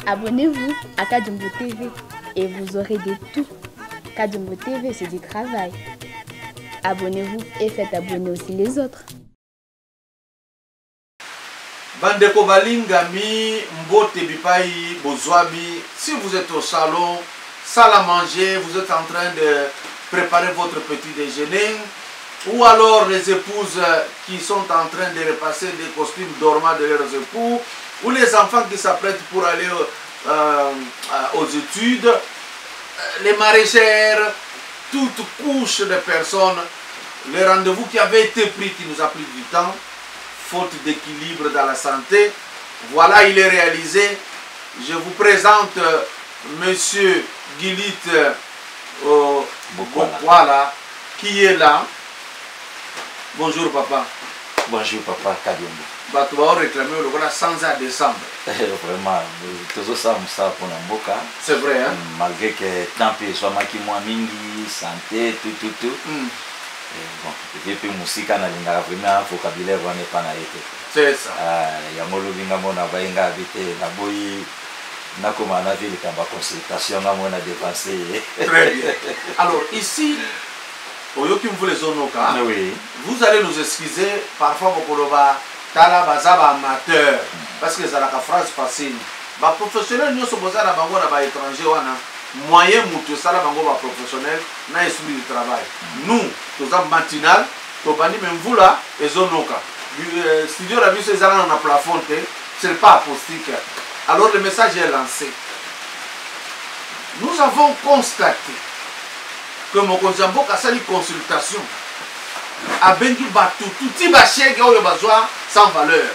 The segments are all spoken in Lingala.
Abonnez-vous à Kadiombo TV et vous aurez de tout. Kadiombo TV, c'est du travail. Abonnez-vous et faites abonner aussi les autres. Bandeko balingami mbote bipai bozwami si vous êtes au salon salle à manger vous êtes en train de préparer votre petit déjeuner ou alors les épouses qui sont en train de repasser des costumes dormants de leurs époux ou les enfants qui s'apprêtent pour aller euh, euh, aux études euh, les maraîchères toute couche de personnes le rendez-vous qui avait été pris qui nous a pris du temps faute d'équilibre dans la santé. Voilà, il est réalisé. Je vous présente euh, Monsieur Guilit euh, Bokwala, qui est là. Bonjour papa. Bonjour papa Kadiombo. bato baoréclame lokola sanza ya décembre. Vraiment, tozosala mosala mpona mboka. C'est vrai, hein? Malgré que temps mpe ezwamaki mwa mingi, santé, tout tout tout. Bon, eve mpe mosika nalingaka vraiment vocabulaire wana epa na ye te. C'est ça. Ah, yango olobi nga mona baye nga abi te, naboyi nakoma na vie likambo ya consultation, nga mona devanse ye. Très bien. Alors ici, oyoki mvula ezonoka. Oui. Vous allez nous excuser, parfois bokoloba tala baza ba amateur, parce que ezalaka phrase facile. Ba professionnel nyonso boza na bango na ba étranger wana, moyen mutu esala bango ba professionnel na esprit du travail. Nous, toza matinal, tobandi me mvula ezonoka. Studio na biso ezala na plafond te, c'est pas acoustique. Alors le message est lancé. Nous avons constaté que mokonzi ya mboka asali consultation, abengi bato tuti bashege oyo bazwa sans valeur,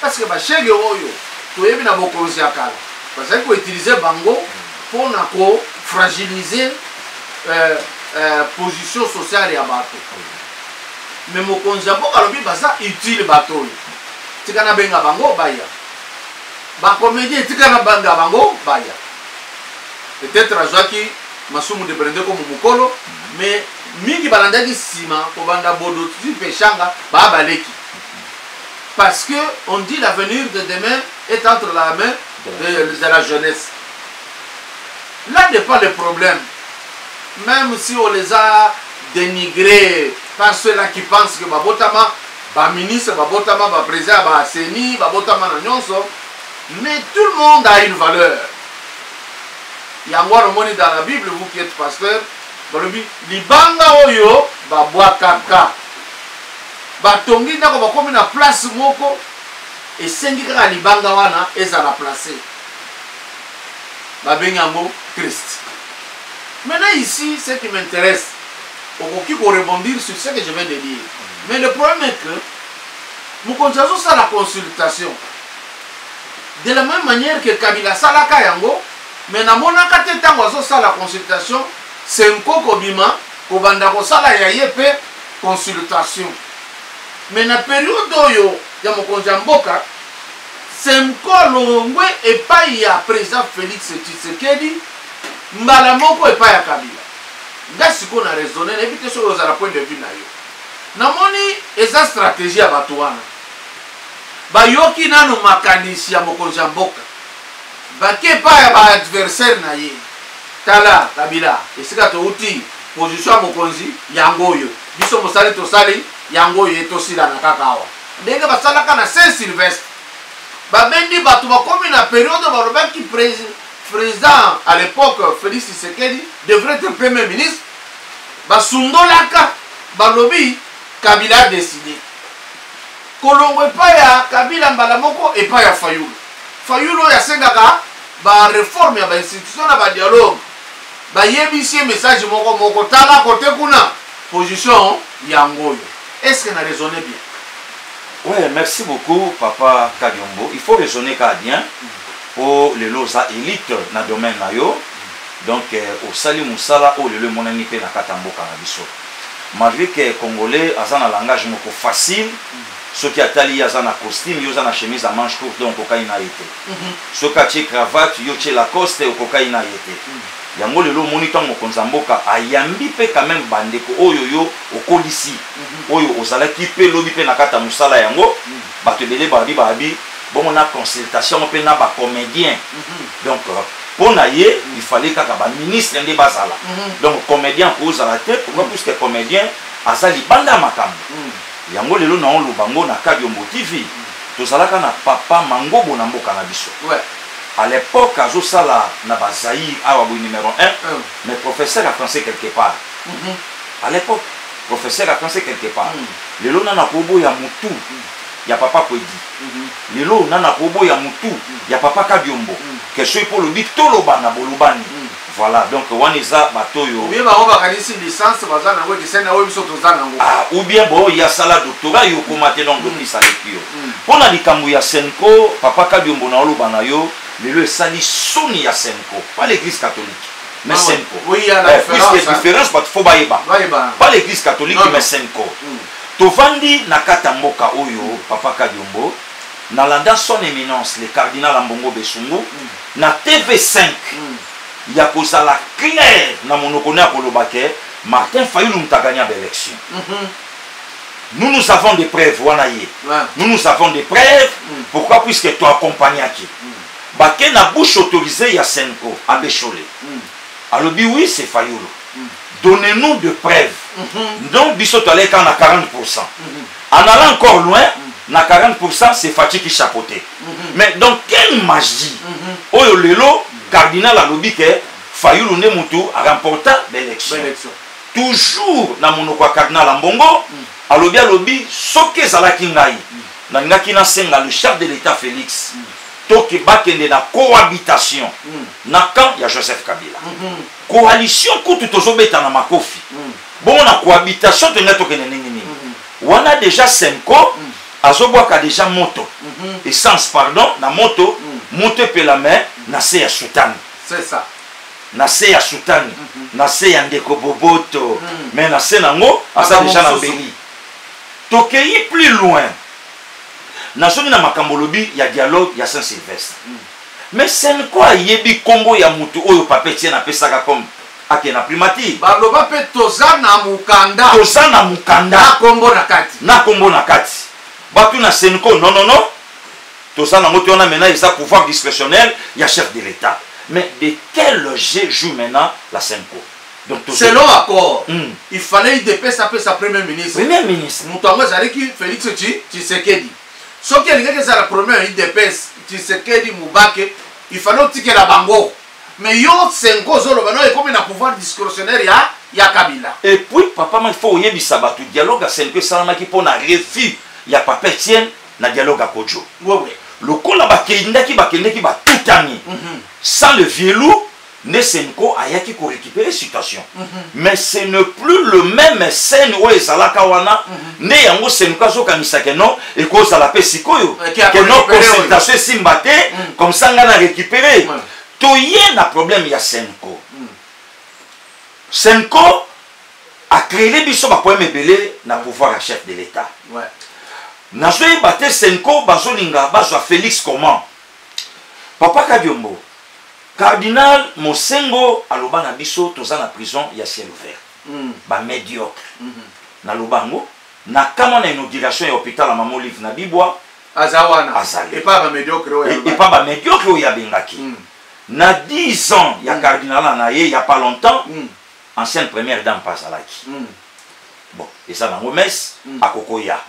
parce que bashege oyo toyebi na bokonzi ya kala bazali koutilize bango mpona kofragiliser position sociale ya bato. Mais mokonzi ya mboka alobi baza utile, bato oyo tika nabenga bango baya, bacomédien tika nabanga bango baya. Peut-être azwaki Masumu de Brende comme mokolo, mais mingi balandaki nsima kobanda Bodo ti Peshanga baa baleki, parce que on dit l'avenir de demain est entre la main de la jeunesse. Là n'est pas le problème, même si on les a dénigrés par ceux-là qui pensent que babotama baministre, babotama baprésident, baseni, babotama na nyonso, mais tout le monde a une valeur. Yango wana omoni dans la Bible, vous qui êtes pasteur, balobi libanga oyo babwakaka batongi ndako bakomi na place moko, esengi kaka libanga wana ezala place, babengi yango Christ. Maintenant ici, ce qui m'intéresse, okoki korebondir sur ce que je viens de dire, mais le problème est que mokonzi azosala consultation de la même manière que Kabila asalaka yango, mais namonaka te ntango azosala consultation Senko kobima kobanda kosala ya ye mpe consultation. Mais na période oyo ya mokonzi ya mboka, Senko alongwe epai ya président Félix Tshisekedi mbala moko epai ya Kabila. Nga sikoyo na raisonne, nayebi te soki ozala point de vue na yo. Namoni eza stratégie ya bato wana, bayoki nano makanisi ya mokonzi ya mboka, bake epai ya baadversaire na ye: tala Kabila, esika touti, position ya mokonzi yango oyo, biso mosali tosali yango oyo, etosilana kaka awa. Ndenge basalaka na Saint Sylvestre, babendi bato bakomi na période balobaki président à l'époque Félix Tshisekedi devrait être premier ministre, basundolaka, balobi Kabila a décidé kolongwa epai ya Kabila mbala moko epai ya Fayulu. Fayulu oyo asengaka bareforme ya bainstitution na badialogue. Bayebisi ye message moko moko, tala kote kuna position yango oyo. Est-ce que na raisonner bien? Ouais, merci beaucoup papa Kadiombo. Il faut raisonner kaka bien po lelo oza élite na domaine na yo. Donc osali mosala oyo lelo emonani mpe na kati ya mboka na biso. Malgré que congolais aza na langage moko facile, soki atali ye aza na costume, yo oza na chemise à manche courte, donc okokai na ye te. Soki atie cravate, yo tie Lacoste, okokai na ye te. Yango lelo omoni ntango mokonzi ya mboka ayambi mpe quand même bandeko oyo yo okolisi, oyo ozalaki mpe lobi mpe na kati ya mosala yango, bato ebele babi bongo na consultation mpe na bacomédien. Donc mpo na ye il fallait kaka baministre nde bazala. Donc comédien akozala te. Pourquoi? Puisque comédien aza libanda ya makambo yango. Lelo na oloba ngo na Kadiombo TV, tozalaka na papa Mangobo na mboka na biso. À l'époque azosala na bazaïre awa boye numéro 1, mais professeur ya français quelque part. À l'époque professeur ya français quelque part. Lelo nana koboya mutu ya papa Kwedi, lelo nana koboya mutu ya papa Kadiombo ke soki mpo olobi toloba na bolobani. Voilà, donc wana eza bato oyo Ou bien bango bakanisi licence baza nango ekeseni na oyo biso toza nango. Ah, ou bien bo ye asala doctorat, yo okoma te, donc d'office aleki yo. Mpo na likambo ya CENCO, papa Kadiombo, na oloba na yo lelo esali soni ya CENCO, pas l'église catholique mais Ah ouais. CENCO. Oui, il y a la différence, puisque hein. différence, bato faut bayeba. Bayeba. Pas l'église catholique, Non, non. mais CENCO. Tovandi na kati ya mboka oyo, papa Kadiombo, nalanda son éminence le cardinal Ambongo Besungu na TV5 ya kozala clair na monoko ne ya koloba ke Martin Fayulu mutu agagna baélection. Nous, nous avons des preuves wana ye. Nous, nous avons des preuves. Pourquoi? Puisque toaccompagnaki bake na bouche autorisée ya CENCO, abbé Nshole alobi: oui, c'est Fayulu, donnez-nous de preuves. Donc biso toaleki kaka na 40. En allant encore loin, na 40, c'est Fatshi qui chapeautait. Mais donc quelle magie oyo lelo cardinal alobi ke Fayulu nde mutu aremporta l'élection? Élection. Toujours na monoko ya cardinal Ambongo, alobi soki ezalaki ngai, nalingaki nasenga le chef de l'État Félix toke bakende na cohabitation na camp ya Joseph Kabila. Coalition kutu tozobeta na makofi, bongo na cohabitation tolingai tokende ndenge nini? Wana déjà CENCO azobwaka déjà moto, essence pardon, na moto. Moto epela, mais na se ya soutane. C'est ça. Na se ya soutane, na se ya ndeko Boboto, mais na se nango aza Makambo déjà na mosusu. mbeli. Tokei plus loin, nazongi na makambo olobi ya dialogue ya Saint Sylvestre. Mais CENCO ayebi nkombo ya motu oyo papa Etienne apesaka comme ake na primature. Baloba mpe toza na mokanda. Toza na mokanda. Na kombo na kati. Na nkombo na kati. Bato na CENCO: non, non, non, toza nango te. Wana maintenant eza pouvoir discrétionnel ya chef de l'État. Mais de quel jeu joue maintenant la CENCO? Donc Selon accord, il fallait UDPS apesa premier ministre. Premier ministre. Moto yango ezalaki Félix Tshisekedi. Soki alingaki ezala premier ya UDPS Tshisekedi Mubake, il fallait otikela bango. Mais yo CENCO ozoloba no ekomi na pouvoir discrétionnaire ya Kabila. Et puis papa, ma il faut oyebisa bato, dialogue ya CENCO esalamaki mpo na refus ya papa Etienne na dialogue ya Kodjo. Lokola bakendaki batutani sans le vielu, nde CENCO ayaki korécupérer situation. Mais ce n'est plus le même scène oyo ezalaka wana. Nde yango CENCO azokanisa ke non, ekozala mpe sikoyo Ke ke non, akorécupérer oyo. consultation esimba te, comme ça ngai na récupérer. Toye na problème ya CENCO. CENCO acréele biso baproblème ebele na pouvoir ya chef de l'État. Nazoyeba te CENCO bazolinga bazwa Félix comment. Papa Kadiombo, cardinal Mosengo aloba na biso toza na prison ya ciel ouvert, bamédiocre. Naloba yango na kama na inauguration ya hôpital ya Mama Olive na Bibwa. Aza wana. Azali. Epa bamédiocre oyo aloba. Epa bamédiocre oyo abengaki na 10 ans ya cardinal na ye, ya pas longtemps, ancienne première dame mpe azalaki. Bon, eza nango messe, akokoya.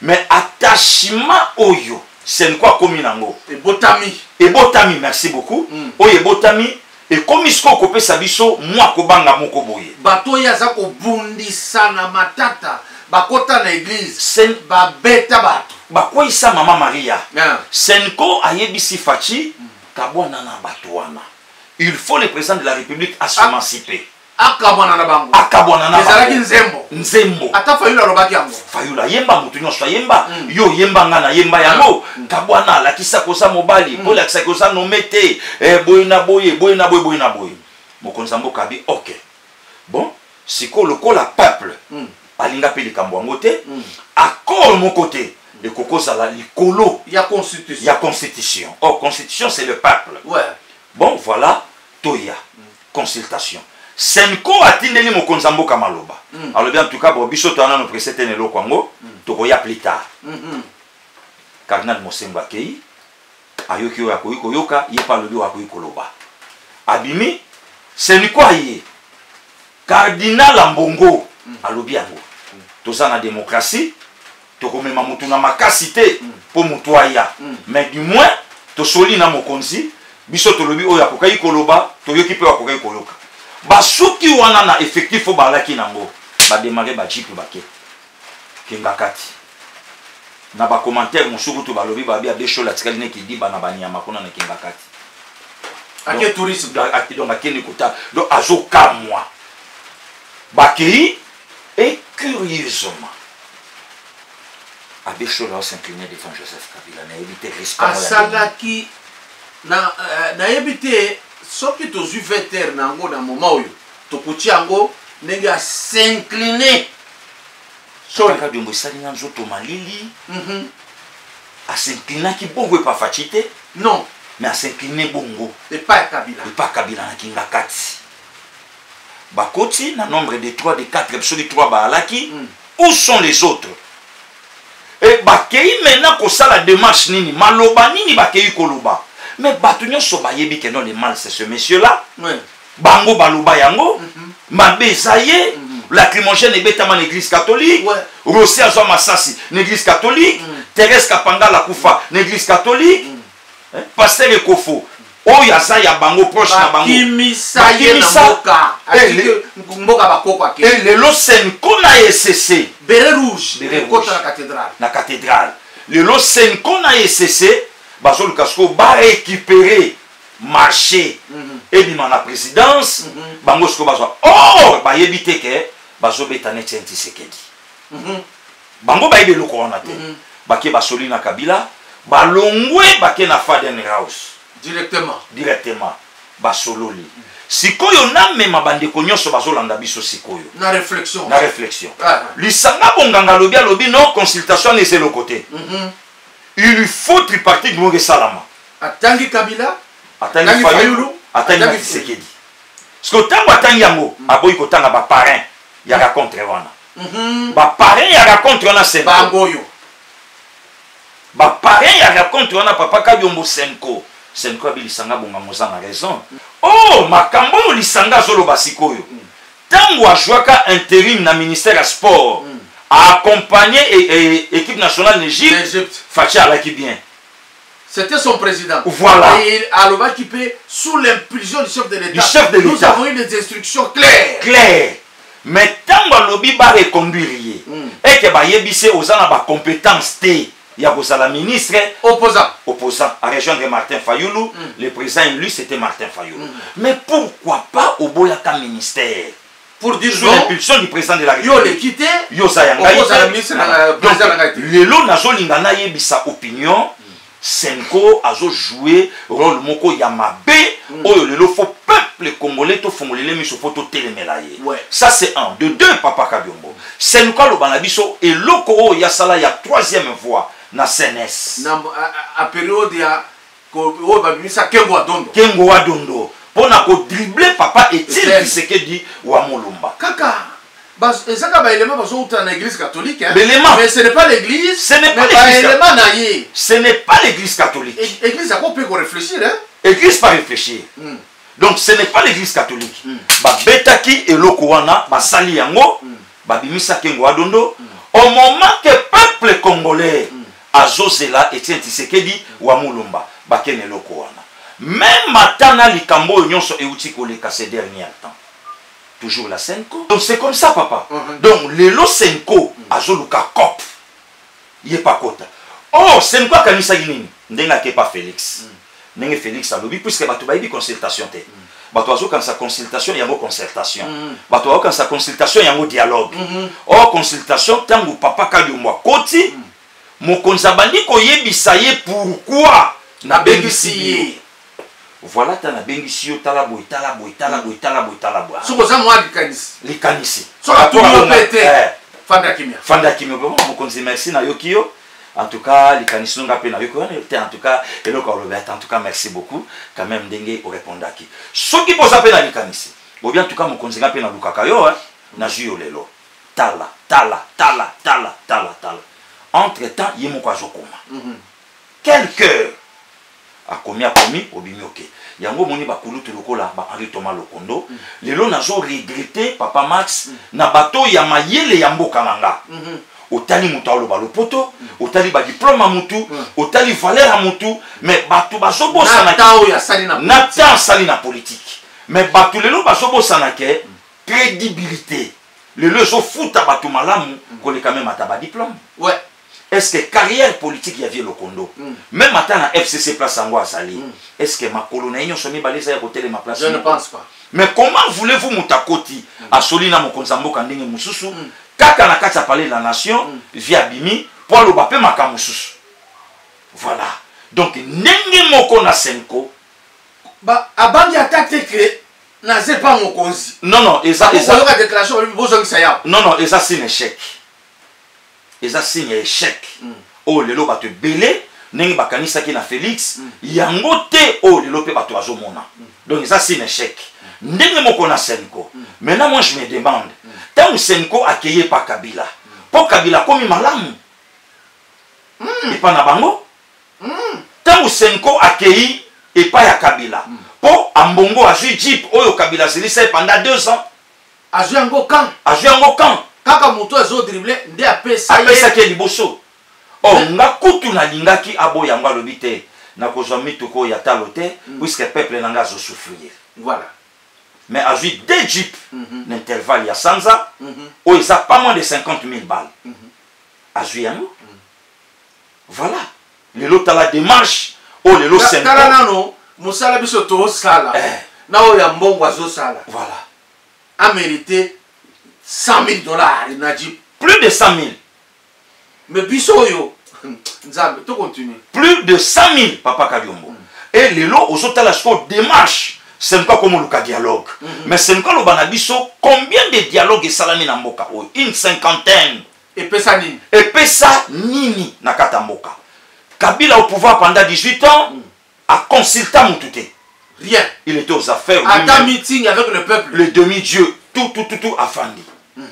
Mais attachement oyo CENCO akomi nango Ebotami. Ebotami, merci beaucoup. Oyo ebotami ekomi sikoyo kopesa biso mwa kobanga moko boye. Bato oyo aza kobundisa na matata, bakota na église, babeta bato. Bakweyisa mama Maria. Ah. CENCO ayebisi Fatshi: kabwana na bato wana. Il faut le président de la République as'émanciper. Akabwana na bango. Akabwana na bango. Ezalaki nzembo. Nzembo. Ata Fayulu alobaki yango. Fayulu ayemba, moto nyonso ayemba. Yo oyemba, nga nayemba yango. Kabwana, alakisa koza mobali, mpo olakisaki oza nommé te. Boye na boye, boye na boye, boye na boye. Mokonzi ya mboka abi ok, bon, sikoyo lokola peuple alinga mpe likambo yango te, accord moko te ekoki kozala likolo ya constitution. Ya constitution. Or constitution, c'est le peuple. Bon, voilà, toya consultation. CENCO atindeli mokonzi ya mboka maloba. Alobi en tout cas, bon, biso toya nano presse te na eloko yango, tokoya plus tard. Cardinal Monsengwo akei, ayoki oyo akoki koyoka, ye mpe alobi oyo akoki koloba, abimi. CENCO aye, cardinal Ambongo alobi yango: toza na démocratie, tokomema motu na makasi te mpo motu aya, mais du moins tosoli na mokonzi. Biso tolobi oyo akokaki koloba, toyoki mpe oyo akokaki koyoka. Basuki wana na effectif oyo balaki nango, badémarrer bajeep, bake kenga kati na bacommentaire mosusu kutu balobi babi abbé Shole atikali neti diba na banyama kuna na kenga kati. Ake tourisme. Donc akende kota, donc azokamwa. Bakei et curieusement abbé Shole as'incliner devant Joseph Kabila. Nayebi te respect yango ya ndenge. Asalaki na nayebi te soki tozwi 20 heure na yango na moment oyo tokotia yango ndenge as'incliner Shole. Kaka Diombo esali nga nzoto malili. As'inclinaki bongo epa Fatshi te. Non. Mais as'incliner bongo epai ya Kabila. Epa Kabila na kinga kati. Bakoti na nombre de 3, de 4, soki 3 baalaki. Où sont les autres? E bakei maintenant kosala démarche nini, maloba nini bakei koloba? Mais bato nyonso bayebi ke non, le mal, c'est ce monsieur là. Bango baloba yango, mabe eza ye. Lacrymogène ebetama na Église catholique. Rossy azwa masasi na Église catholique. Thérèse Kapangala akufa na Église catholique. Hein? Pasteur Ekofo oyo aza ya bango, proche na bango. Bakimisa ye na Bakimisa. mboka. Eh, Atiki mboka bakoko, ake. E lelo CENCO na ECC, béret rouge, Béret ekota rouge. na cathédrale. Na cathédrale. Lelo CENCO na ECC bazoluka sikoyo barécupérer marché ebima na présidence. Bango sikoyo bazwa, or bayebi te ke bazobeta neti ya Tshisekedi. Bango bayebi eloko wana te. Bake, basoli na Kabila, balongwe, bake na Faden House. Directement. Directement basololi. Sikoyo namema bandeko nyonso bazolanda biso sikoyo na réflexion. Na réflexion. Ah. Lisanga bonganga alobi non, consultation wana eza eloko te. Il faut tripartite moko esalama. Atangi Kabila, atangi atangi Fayulu, Fayulu, atangi na atangi Tshisekedi. Parce que ntango atangi yango, aboyi kotanga baparrain ya rencontre wana. Baparrain ya rencontre wana, CENCO. Bango oyo. Baparrain ya rencontre wana, papa Kadiombo, CENCO. CENCO abi lisanga bongango oza na raison. Oh, makambo oyo lisanga azoloba sikoyo, ntango azwaka intérim na ministère ya sport, aaccompagné équipe nationale na Égypte. Égypte. Fatshi alaki bien. C'était son président. Voilà. Et alobaki mpe sous l'impulsion du chef de l'État, Du chef de nous l'État. avons eu des instructions claires. Clair. Mais ntango alobi bareconduire ye, eke bayebisi ye oza na bacompétence te ya kozala ministre. Opposant. Opposant à rejoindre Martin Fayoulou. Le président élu, c'était Martin Fayoulou. Mais pourquoi pas oboyaka ministère pour dire sous non, l'impulsion du président de la yo République? oleki te. Yo oza ya ngai Okozala te. ministre na président na ngai te. Lelo nazolinga nayebisa opinion, CENCO azojouer rôle moko ya mabe oyo lelo faut peuple congolais tofongolele miso, faut totelemela ye. Ça, c'est un. De deux, papa Kadiombo, CENCO aloba na biso eloko oyo yasala ya troisième voie na CNS. Na a période ya oyo babimisa Kengo wa Dondo. Kengo wa Dondo, mpona kodribler papa Etienne Etienne. Tshisekedi wa Molumba. Kaka ezaka baélément bazouta na Église catholique, hein. Baélément. Mais ce n'est pas l'église. Ce n'est pas Mais l'église. baélément na ye. Ce n'est pas l'Église catholique. Église yango mpe koréfléchir, hein? Église pas réfléchir. Donc ce n'est pas l'Église catholique. Babetaki eloko wana, basali yango, babimisaki Kengo wa Dondo au moment que peuple congolais azozela Etienne Tshisekedi wa Mulumba. Bakene eloko wana, même ata na likambo oyo nyonso euti koleka ces derniers temps, toujours la CENCO. Donc c'est comme ça, papa. Donc lelo CENCO azoluka cop ye pakota. Or CENCO akanisaki nini ndenge akepa Félix? Ndenge Félix alobi, puisque bato bayebi consultation te, bato bazokanisa consultation yango concertation, bato bazokanisa consultation yango dialogue. Or consultation, ntango papa Kadiombo akoti, mokonzi abandi koyebisa ye pourquoi nabengisi ye. Voilà, ta nabengisi yo, tala boye, tala boye, tala boye, tala boye, tala boye. Soki oza mwa likanisi. Likanisi. Soki atuni yo mpe te, fanda kimia. Fanda kimia. Bon, mokonzi, merci, nayoki yo. En tout cas, likanisi nonga mpe nayoki wana te. En tout cas, eloko alobi ata, en tout cas, merci beaucoup quand même ndenge orépondaki. Soki mpo oza mpe na likanisi obi, en tout cas, mokonzi, nga mpe nalukaka yo, nazwi yo lelo, tala, tala, tala, tala, tala, tala. Entre temps, ye moko azokoma quelque heure, akomi, akomi, obimi, oke. Yango omoni bakulutu lokola ba Henri Thomas Lokondo. Lelo nazo regretter, papa Max, na bato ya mayele ya mboka na nga. Otali moto aloba lopoto, otali badiplôme ya mutu, otali valeur ya mutu, mais bato bazobosana na temps asali na politique. Mais bato lelo bazobosana ke crédibilité lelo ezofuta bato malamu koleka même ata badiplôme. Est-ce que carrière politique ya vieux Lokondo, même ata na FCC, place yango azali, est-ce que makolo na ye nyonso mibale eza ya kotelema place? Je ne pense pas. Mais comment voulez-vous, moto akoti, asoli na mokonzi ya mboka ndenge mosusu, kaka na kati ya palais de la nation, vieux abimi mpo aloba mpe makambo mosusu? Voilà, donc ndenge moko na CENCO. Abangi ata te ke naze pa mokonzi. Non, eza Oyoka déclaration, bozongisa yawo. Non, eza signe échec, eza signe ya échec. Oyo lelo bato ebele ndenge bakanisaki na Félix, yango te oyo lelo mpe bato bazomona. Donc eza signe échec, ndenge moko na CENCO. Maintenant, moi je me demande, ntango CENCO akeye epa Kabila, mpo Kabila akomi malamu epa na bango, ntango CENCO akei epai ya Kabila, mpo Ambongo azwi jeep oyo Kabila azelisa ye pendant 2 ans. Azwi yango kan? Azwi yango kan? Kaka moto azodribler nde apesa ye. Apesaki ye liboso. O nga kutu nalingaki aboya yango, alobi te, nakozwa mituka oyo ya talo te, puisque peuple na nga azosouffrir. Mais azwi deux jeep na intervalle ya sanza oyo eza pas moins de 50 000 balles. Azwi yango. Voilà, lelo tala démarche oyo lelo. Tala nano mosala biso tosala na oyo ya mbongo azosala. Amérité 100 000 $ na jeep. Plus de 100 000. Mais biso oyo, Nzambe, tocontinue. Plus de 100 000, papa Kadiombo. Et lelo ozotala sikoyo démarche CENCO akomoluka dialogue. Mais CENCO aloba na biso combien de dialogue esalami na mboka oyo? Une cinquantaine. Epesa nini? Epesa nini na kati ya mboka? Kabila au pouvoir pendant 18 ans, aconsulta mutu te. Rien. Il était aux affaires. Ata meeting avec le peuple. Le demi-dieu, tout, tout, tout, tout afandi.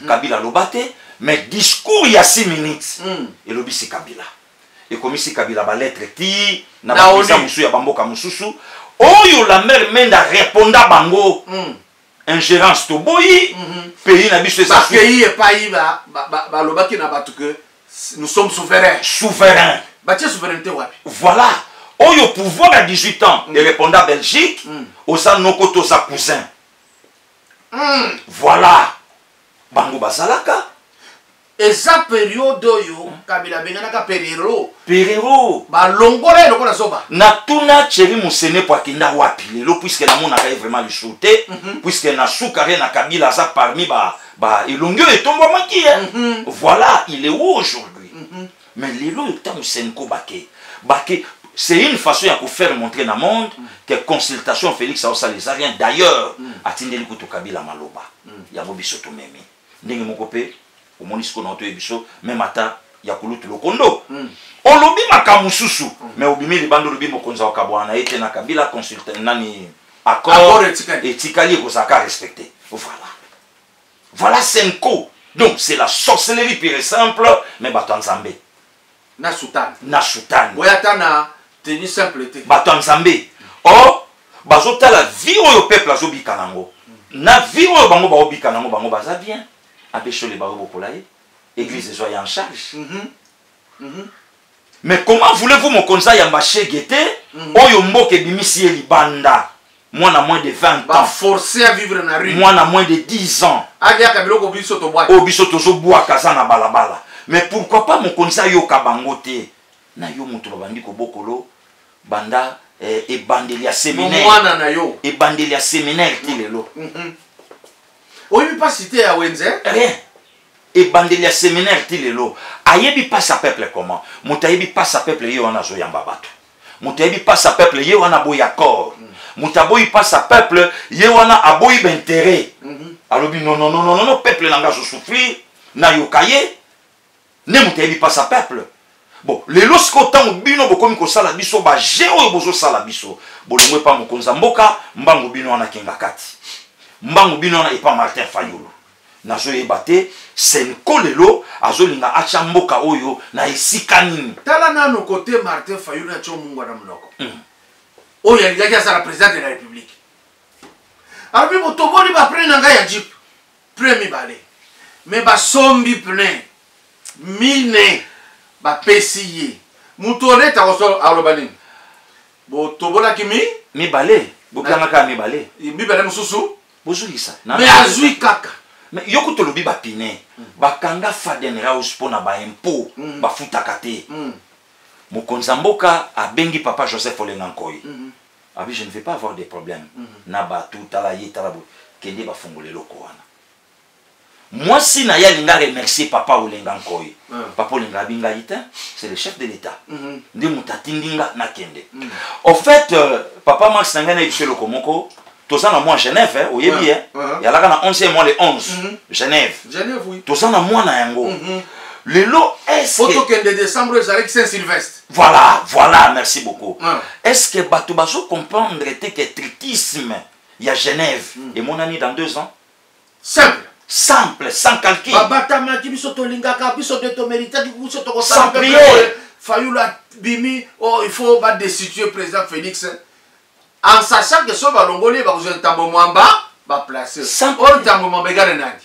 Kabila aloba te, mais discours ya 6 minutes elobisi Kabila, ekomisi Kabila balettre ti na Na baprésident ONU. mosusu ya bamboka mosusu oyo Lambert Mende areponda bango: ingérence toboyi, pays na biso eza Bakei epai balobaki na bato que nous sommes souverains. Souverain. Batie souveraineté wapi? Voilà, oyo pouvoir ya 18 ans ereponda Belgique: oza noko to oza cousin. Voilà, bango bazalaka. Eza période oyo Kabila abenganaka Perero. Perero. Balongola ye lokola zoba. Natuna Thierry Mosene po akenda wapi lelo, puisque namonaka ye vraiment lisusu te, puisque na sukare na Kabila aza parmi ba elongi oyo etombwamaki ye. Voilà, il est où aujourd'hui? Mais lelo oyo, ntango CENCO bake, c'est une façon ya kofaire montrer na monde que consultation Félix aosala eza rien. D'ailleurs, atindeli kutu Kabila maloba yango. Biso tomemi ndenge moko mpe omoni sikoyo na otoyebi biso même ata ya kulutu Lokondo, olobi makambo mosusu, mais obimi libanda, olobi mokonzi akokabwana na ye te na Kabila, consulte nani, accord. Accord etikali. Etikali, ekozalaka respecté. Voilà, voilà CENCO. Donc c'est la sorcellerie pure et simple. Mais bato ya Nzambe Na soutane. Na soutane. Boya ata na tenue simple te. Bato ya Nzambe or bazotala vie oyo peuple azobika nango na vie oyo bango baobika nango. Bango baza bien, abeshole baobokola ye, église ezwa ye en charge. Mais comment voulez-vous mokonzi ayamba shege te oyo mboka ebimisi ye libanda, mwana moins de 20 ans? Baforce à vivre na rue. Mwana moins de 10 ans. Aliaka biloko biso tobwaki. Oyo biso tozobwaka, aza na balabala. Mais pourquoi pas mokonzi ayoka bango te? Na yo moto babandi kobokolo banda Ebandeli ya séminaire. Mwana na yo. Ebandeli ya séminaire ti lelo. Oyebi mpasi te ya wenze. Rien. Ebandeli ya séminaire ti lelo, ayebi mpasi ya peuple comment? Moto ayebi mpasi ya peuple, ye wana azoyamba bato. Moto ayebi mpasi ya peuple, ye wana aboyi accord. Moto aboyi mpasi ya peuple, ye wana aboyi baintérêt. Alobi: non, non, non, non, non, peuple na nga azosouffrir, nayoka ye nde. Moto ayebi mpasi ya peuple. Bon, lelo sikoyo, ntango bino bokomi kosala biso baje oyo bozosala biso, bolongo epa mokonzi ya mboka, mbangu bino wana kenga kati, mbangu bino wana epa Martin Fayulu. Nazoyeba te Cenco lelo azolinga atya mboka oyo na esika nini. Tala nano kote Martin Fayulu atya omungwa na monoko. Oyo alingaki azala président de la République, alobi: botoboli bapneus na ngai ya jeep, pneus mibale, mais basombi pneus mine, bapesi ye. Moto honnête akoso aloba nini? Botobolaki mi Mibale, bopianga kaka mibale. Mibale mosusu. Bozongisa. Mais azwi kaka. Mais yo kutu olobi bapneus bakanga Faden House mpo na baimpôt bafutaka te. Mokonzi ya mboka abengi papa Joseph Olenga Nkoi, abi: je ne vais pas avoir des problèmes na bato, tala ye, tala boye, kende bafongola eloko wana. Mwasi na ye alinga remercier papa Olenga Nkoi. Papa Olenga abi: ngai te, c'est le chef de l'État nde moto atindi nga nakende. Au fait, papa Max, na ngai nayebi biso eloko moko: toza na mwa Genève, eh, oyebi, eh? Yalaka na 11e mois, le 11, Genève. Genève, oui. Toza na mwana yango lelo, est Po tokende décembre, ezalaki Saint Sylvestre. Voilà, merci beaucoup. Est ce que bato bazocomprendre te ke traitisme ya Genève emonani dans 2 ans? Simple. Simple, sans calcul. Babatamaki: biso tolingaka, biso nde toméritaki, biso Sans tokosala. prière. Fayulu abimi: oh, il faut badestituer président Félix, en sachant que so balongoli ye, bakozwa Ntambo Mwamba, baplace. Sans Oyo Ntambo Mwamba egane nani?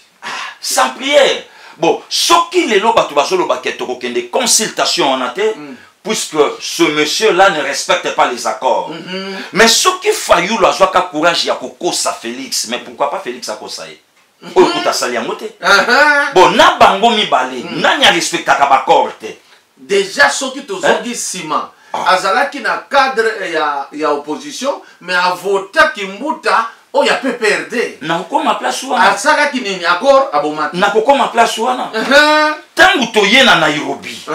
Sans prière. Bon, soki lelo bato bazoloba ke tokokende consultation wana te, puisque ce monsieur là ne respecte pas les accords, mais soki Fayulu azwaka courage ya kokosa Félix, mais pourquoi pas Félix akosa ye? Oyo kuta asali yango te. Bon, na bango mibale, nani arespectaka baaccord te? Déjà, soki tozongi nsima, azalaki na cadre ya opposition, mais avotaki mbuta oyo ya PPRD. Nakokoma place wana. Asalaki nini? Accord abomaki. Nakokoma place wana. Ntango toye na Nairobi,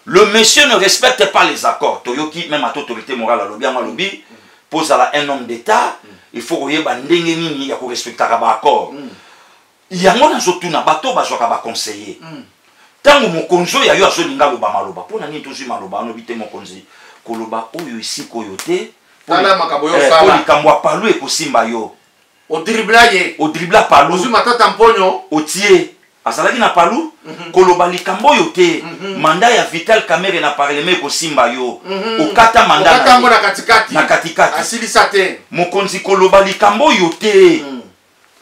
le monsieur ne respecte pas les accords. Toyoki même ata autorité morale alobi yango, alobi: mpo ozala un homme d'État, il faut koyeba ndenge nini ya korespectaka baaccord. Yango nazotuna bato bazwaka baconseiller: ntango mokonzi oyo ayo azolinga aloba maloba, mpo na nini tozwi maloba wana? Obi te, mokonzi, koloba oyo esika oyo te. Tala makambo oyo Po osala. likambo ya Palu ekosimba yo. Odribla ye. Odribla Palu. Ozwi Matata Mponyo. Otie azalaki na Palu, koloba likambo oyo te. Mandat ya Vital Kamerhe na parlement ekosimba yo, okata mandat Okata na yango ye. na katikati. Na katikati. Asilisa te. Mokonzi, koloba likambo oyo te.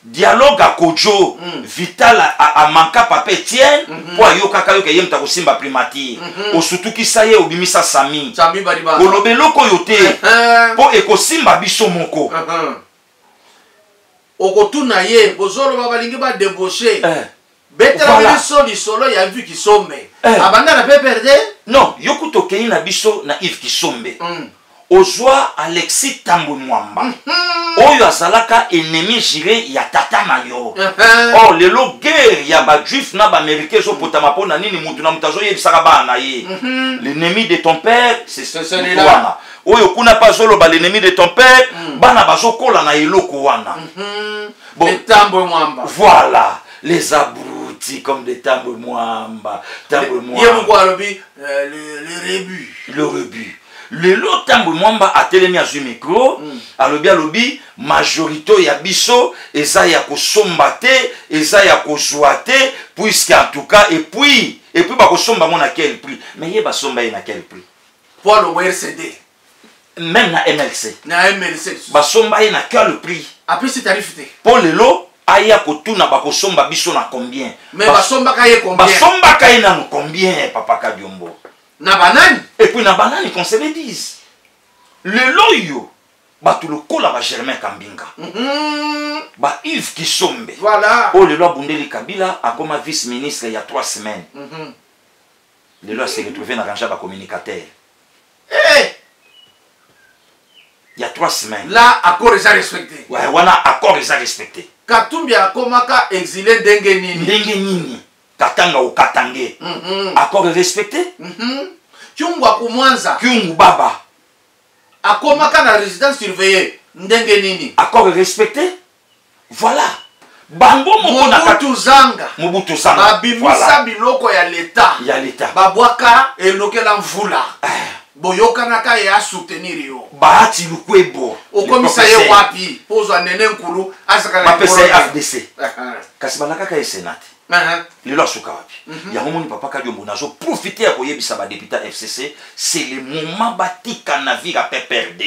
Dialogue akojo, Vital amanka papa Etienne mpo ayokaka yoka ye moto akosimba primature, osutukisa ye, obimisa Sami. Sami Badibanga. Koloba eloko oyo te mpo ekosimba biso moko. Okotuna ye: bozoloba balingi badébauche, betela biso lisolo ya Yves Kisombe. Abanda na PPRD. Non, yo kuta okei na biso na Yves Kisombe, ozwa Alexis Tambwe Mwamba oyo azalaka ennemi juré ya tata na yo. Or lelo guerre ya bajuif na baaméricain ezopotama mpo na nini? Mutu na moto azoyebisaka bana na ye: l'ennemi de ton père, c'est C'est moto celui-là. wana oyo kuna mpe azoloba l'ennemi de ton père. Bana bazokola na eloko wana. Bon. Etambwe Mwamba. Voilà, les abrutis comme des Tambwe Mwamba, Tambwe Ye Mwamba. moko alobi le rebut. Le rebut. Lelo Ntango Mwamba atelemi, azwi micro, alobi majorité ya biso eza ya kosomba te, eza ya kozwa te, puisque en tout cas, et puis bakosomba yango na quel prix? Mais ye basomba ye na quel prix? Po alongwa RCD. Même na MLC. Na MLC lisusu. Basomba ye na quel prix? Apesi tarif te. Mpo lelo aya kotuna bakosomba biso na combien. Mais basombaka ye combien? Basombaka ye nano combien, papa Kadiombo? Na banani? Et puis na banani, qu'on se le dise, lelo oyo bato lokola baGermain Kambinga, ba Yves Kisombe, oyo lelo abundeli Kabila, akoma vice ministre ya 3 semaines, lelo ase retrouve na rang ya bacommunicateur. Eh! Ya 3 semaines. Là, accord eza respecté. Ouais, wana accord eza respecté. Katumbi akomaka exilé ndenge nini? Ndenge nini? Katanga okatange. Accord respecté. Kyungu akumwanza. Kyungu baba. Akomaka na résidence surveillée ndenge nini? Accord respecté. Voilà. Bango moko na Mobutu Zanga. Mobutu Zanga. Babimisa biloko ya l'État. Ya l'État. Babwaka elokela mvula. Boyokanaka ye asoutenir yo. Bahati Lukwebo. Okomisa ye wapi? Pozwa nene nkulu azaka na bapesa ye FDC. Kasi balakaka ye Sénat. Lelo asuka wapi? Yango moni papa Kadiombo nazo profiter ya koyebisa badéputé ya FCC, c'est le moment batika navire ya PPRD.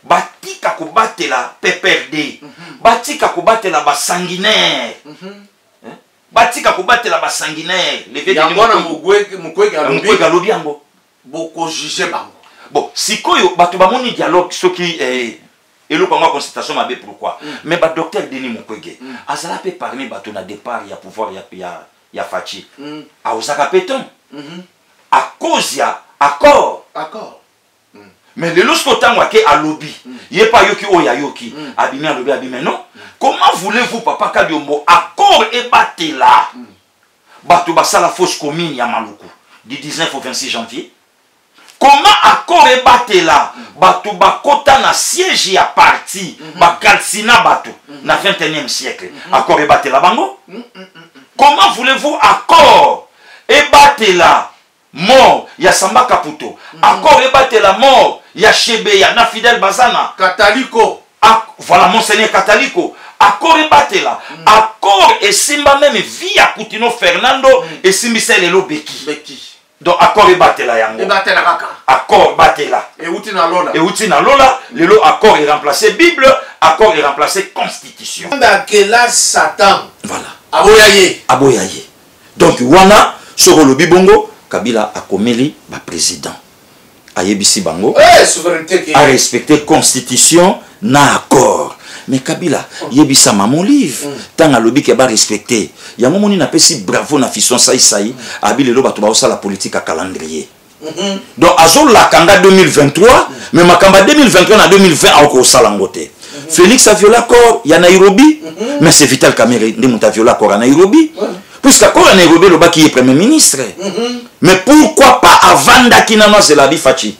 Batika kobatela PPRD. Batika kobatela basanguinaire. Hein? Batika kobatela basanguinaire. Yango wana Mukwege alobi. Mukwege alobi yango. Bokojuger bango. Bon, sikoyo bato bamoni dialogue soki eloko yango ya consultation mabe, pourquoi? Mais badocteur Denis Mukwege azala mpe parmi bato na départ ya pouvoir ya Fatshi. Aozaka mpe ton à cause ya accord. Accord. Mais lelo soki ntango ake alobi, ye mpe ayoki oyo ayoki, abimi alobi, abimi non. Comment voulez-vous, papa Kadiombo, accord ebatela bato basala fosse commune ya Maluku du 19 au 26 janvier? Comment accord ebatela bato bakota na siège ya parti, bacalciner bato na 21e siècle? Accord ebatela bango? Comment voulez-vous accord ebatela mort ya Samba Kaputo, accord ebatela mort ya Chebeya na Fidèle Bazana? Kataliko. Voilà, monseigneur Kataliko. Accord ebatela, accord esimba même vie ya Kutino Fernando, esimbisa lelo Beki. Beki. Donc accord ebatela yango. Ebatela kaka. Accord batela. Euti na lola. Euti na lola. Lelo accord eremplace Bible, accord eremplace constitution. Nzambe akela Satan. Voilà. Aboya ye. Aboya ye. Donc wana soki olobi bongo, Kabila akomeli baprésident, ayebisi bango Souveraineté ke arespecte constitution na accord. Mais Kabila yebisa mama Olive, ntango alobi ke barespecte yango, moni napesi bravo na Fiston Saisai. Abi lelo bato baosala politique ya calendrier. Donc azolaka nga 2023, mais makambo ya 2023 na 2020 aokosala yango te. Félix a violé accord ya Nairobi, mais c'est Vital Kamerhe nde moto aviolé accord ya Nairobi, puisque accord ya Nairobi elobaki ye premier ministre. Mais pourquoi pas avandaki nano, azela abi Fatshi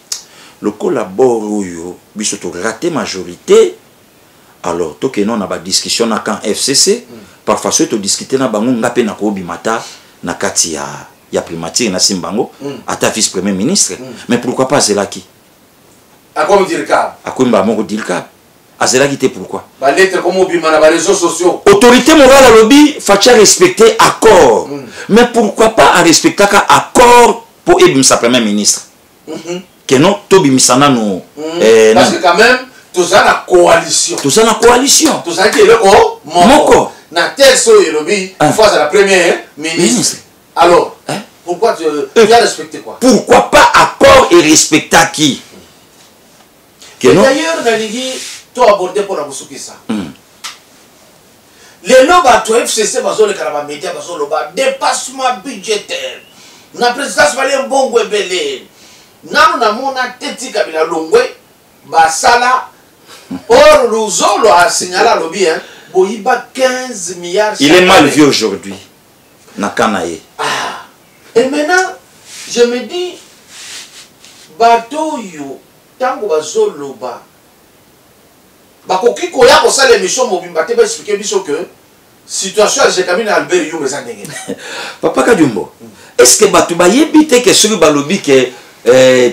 lokola bor oyo biso torater majorité, alors tokende na badiscussion na camp FCC. Parfois soki todiscute na bango, nga mpe nakobima ta na kati ya primature, nasimba bango ata vice premier ministre. Mais pourquoi pas azelaki? Akomi dircab. Akomi moko dircab, azelaki te, pourquoi? Balettre komo obima na baréseaux sociaux. Autorité morale alobi Fatshi arespecte accord, mais pourquoi pas arespectaka accord mpo ebimisa premier ministre keno tobimisa nano Parce que quand même toza na coalition. Toza na coalition. Tozalaki eloko moko. Moko. Na texte oyo elobi faut azala premier ministre. Ministre. Alors Hein? pourquoi tu as respecté quoi? Pourquoi pas accord erespectaki Et keno? D'ailleurs nalingi to aborde mpona kosukisa. Lelo bato ya FCC bazoleka na bamédia, bazoloba dépassement budgétaire na présidence, balie mbongo ebele. Nanu namona te ti Kabila longwe basala. Or Luzolo asignala, alobi hein, boyiba 15 milliards Il est chaque mal année. vu aujourd'hui na ka na ye. Ah. Et maintenant, je me dis, bato oyo ntango bazoloba, bakoki koya kosala émission mobimba te, baexpliquer biso que situation ya Gécamines na Albert Yuma eza ndenge nini? Papa Kadiombo, est ce que bato bayebi te ke soki balobi ke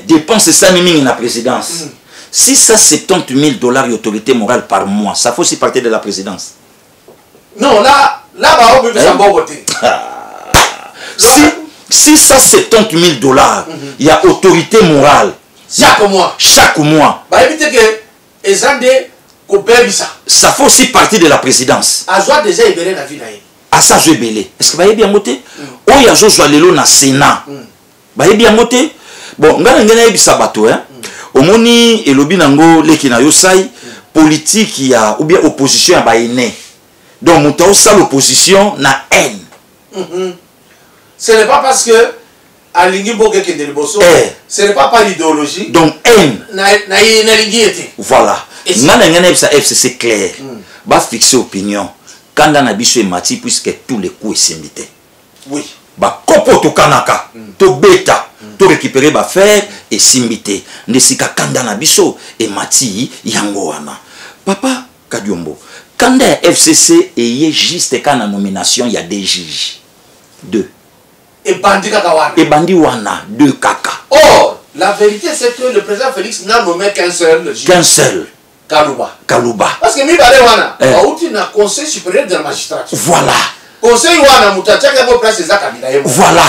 dépense esali mingi na présidence, 670 000 $ ya autorité morale par mois, ça faut aussi partir de la présidence? Non, là baobimisa Eh? mbongo te. Si 670 000 $ ya autorité morale chaque mois, chaque mois, bayebi te ke eza nde kobebisa. Ça fait aussi partie de la présidence. Azwa déjà ebele na vie na ye. Asa azwa ebele, est ce que bayebi yango te? Oyo azozwa lelo na Sénat, bayebi yango te? Bon, ngai na ngai nayebisa bato, hein? Omoni elobi nango leki na yo sai politique ya ou bien opposition ya baene. Donc moto aosala opposition na haine. Ce n'est pas parce que Alingi mboka ekende liboso. Eh. Ce n'est pas par idéologie. Donc haine. Nalingi ye te. Voilà. Nga na ngai nayebisa FCC clair. Bafixe opinion. Kanda na biso emati puisque tous les coups esimbi te. Oui. Bakopo tokanaka, tobeta, torécupere bafaire esimbi te. Nde sika kanda na biso emati yango wana. Papa Kadiombo, kanda ya FCC eye juste ka na nomination ya des juges. Deux. Ebandi kaka wana. Ebandi wana, deux kaka. Or, la vérité c'est que le président Félix n'a nommé qu'un seul juge. Qu'un seul. Kaluba. Kaluba. Parce que mibale wana, bauti na Conseil supérieur de la magistrature. Voilà. Conseil wana moto atiaki yango place eza Kabila ye moko. Voilà.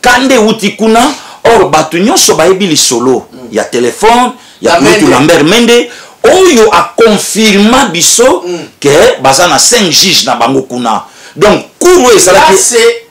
Kande euti kuna, or bato nyonso bayebi lisolo ya telefone ya Ya Kulutu Mende. Lambert Mende oyo akonfirma biso ke baza na 5 juges na bango kuna. Donc cour oyo ezalaki Là, c'est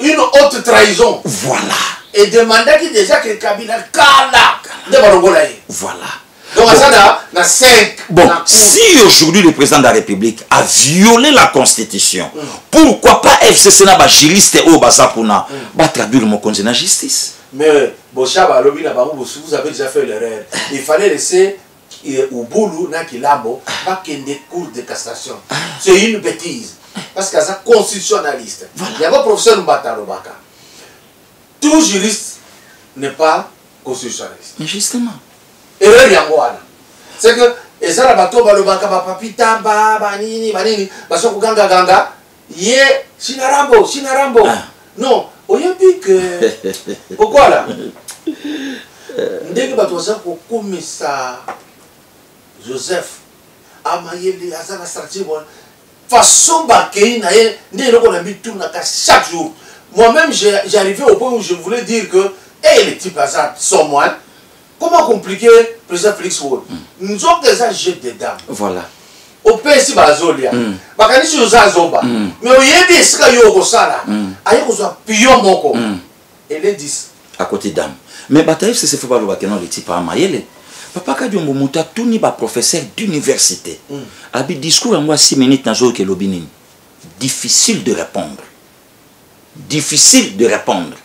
une haute trahison. Voilà. Et demandaki déjà que Kabila kala nde balongola ye. Voilà. Donc, Bon. ça na 5. Bon, na cour. si aujourd'hui le président de la République a violé la Constitution, pourquoi pas FCC na ba juriste oyo baza kuna, ba traduire mokonzi na justice? Mais Boshab alobi na bango, vous avez déjà fait l'erreur. Il fallait laisser Ubulu na Kilambo bakende cour de cassation. C'est une bêtise. Parce que ça constitutionnaliste. Voilà. Il y a un professeur Mbata Lobaka. Tout juriste n'est pas constitutionnaliste. Mais justement. Erreur yango wana. C'est que ezala bato balobaka ba papi tamba ba nini ba nini ba soko ganga ganga ye sinarambo sinarambo. Ah. Non, oyebi que pourquoi là? Ndenge bato baza kokumisa Joseph amayele aza na stratégie bon façon bakei na ye nde eloko na mitunaka chaque jour. Moi-même, j'arrivais au point où je voulais dire que hey, le type aza sans moi. Comment compliquer président Félix Wol? Nous avons déjà jeu de dames. Voilà. Au PSI bazolia. Bakanisi oza azoba. Mais oyebi esika yo okosala. Aye kozwa pion moko. Et les 10. À côté d'âme. Mais bataille, c'est ce faut pas le baquer non le type à mayele. Papa Kadiombo moto atuni ba professeur d'université. Abi discours en moi 6 minutes nazo ke lobi nini. Difficile de répondre. Difficile de répondre.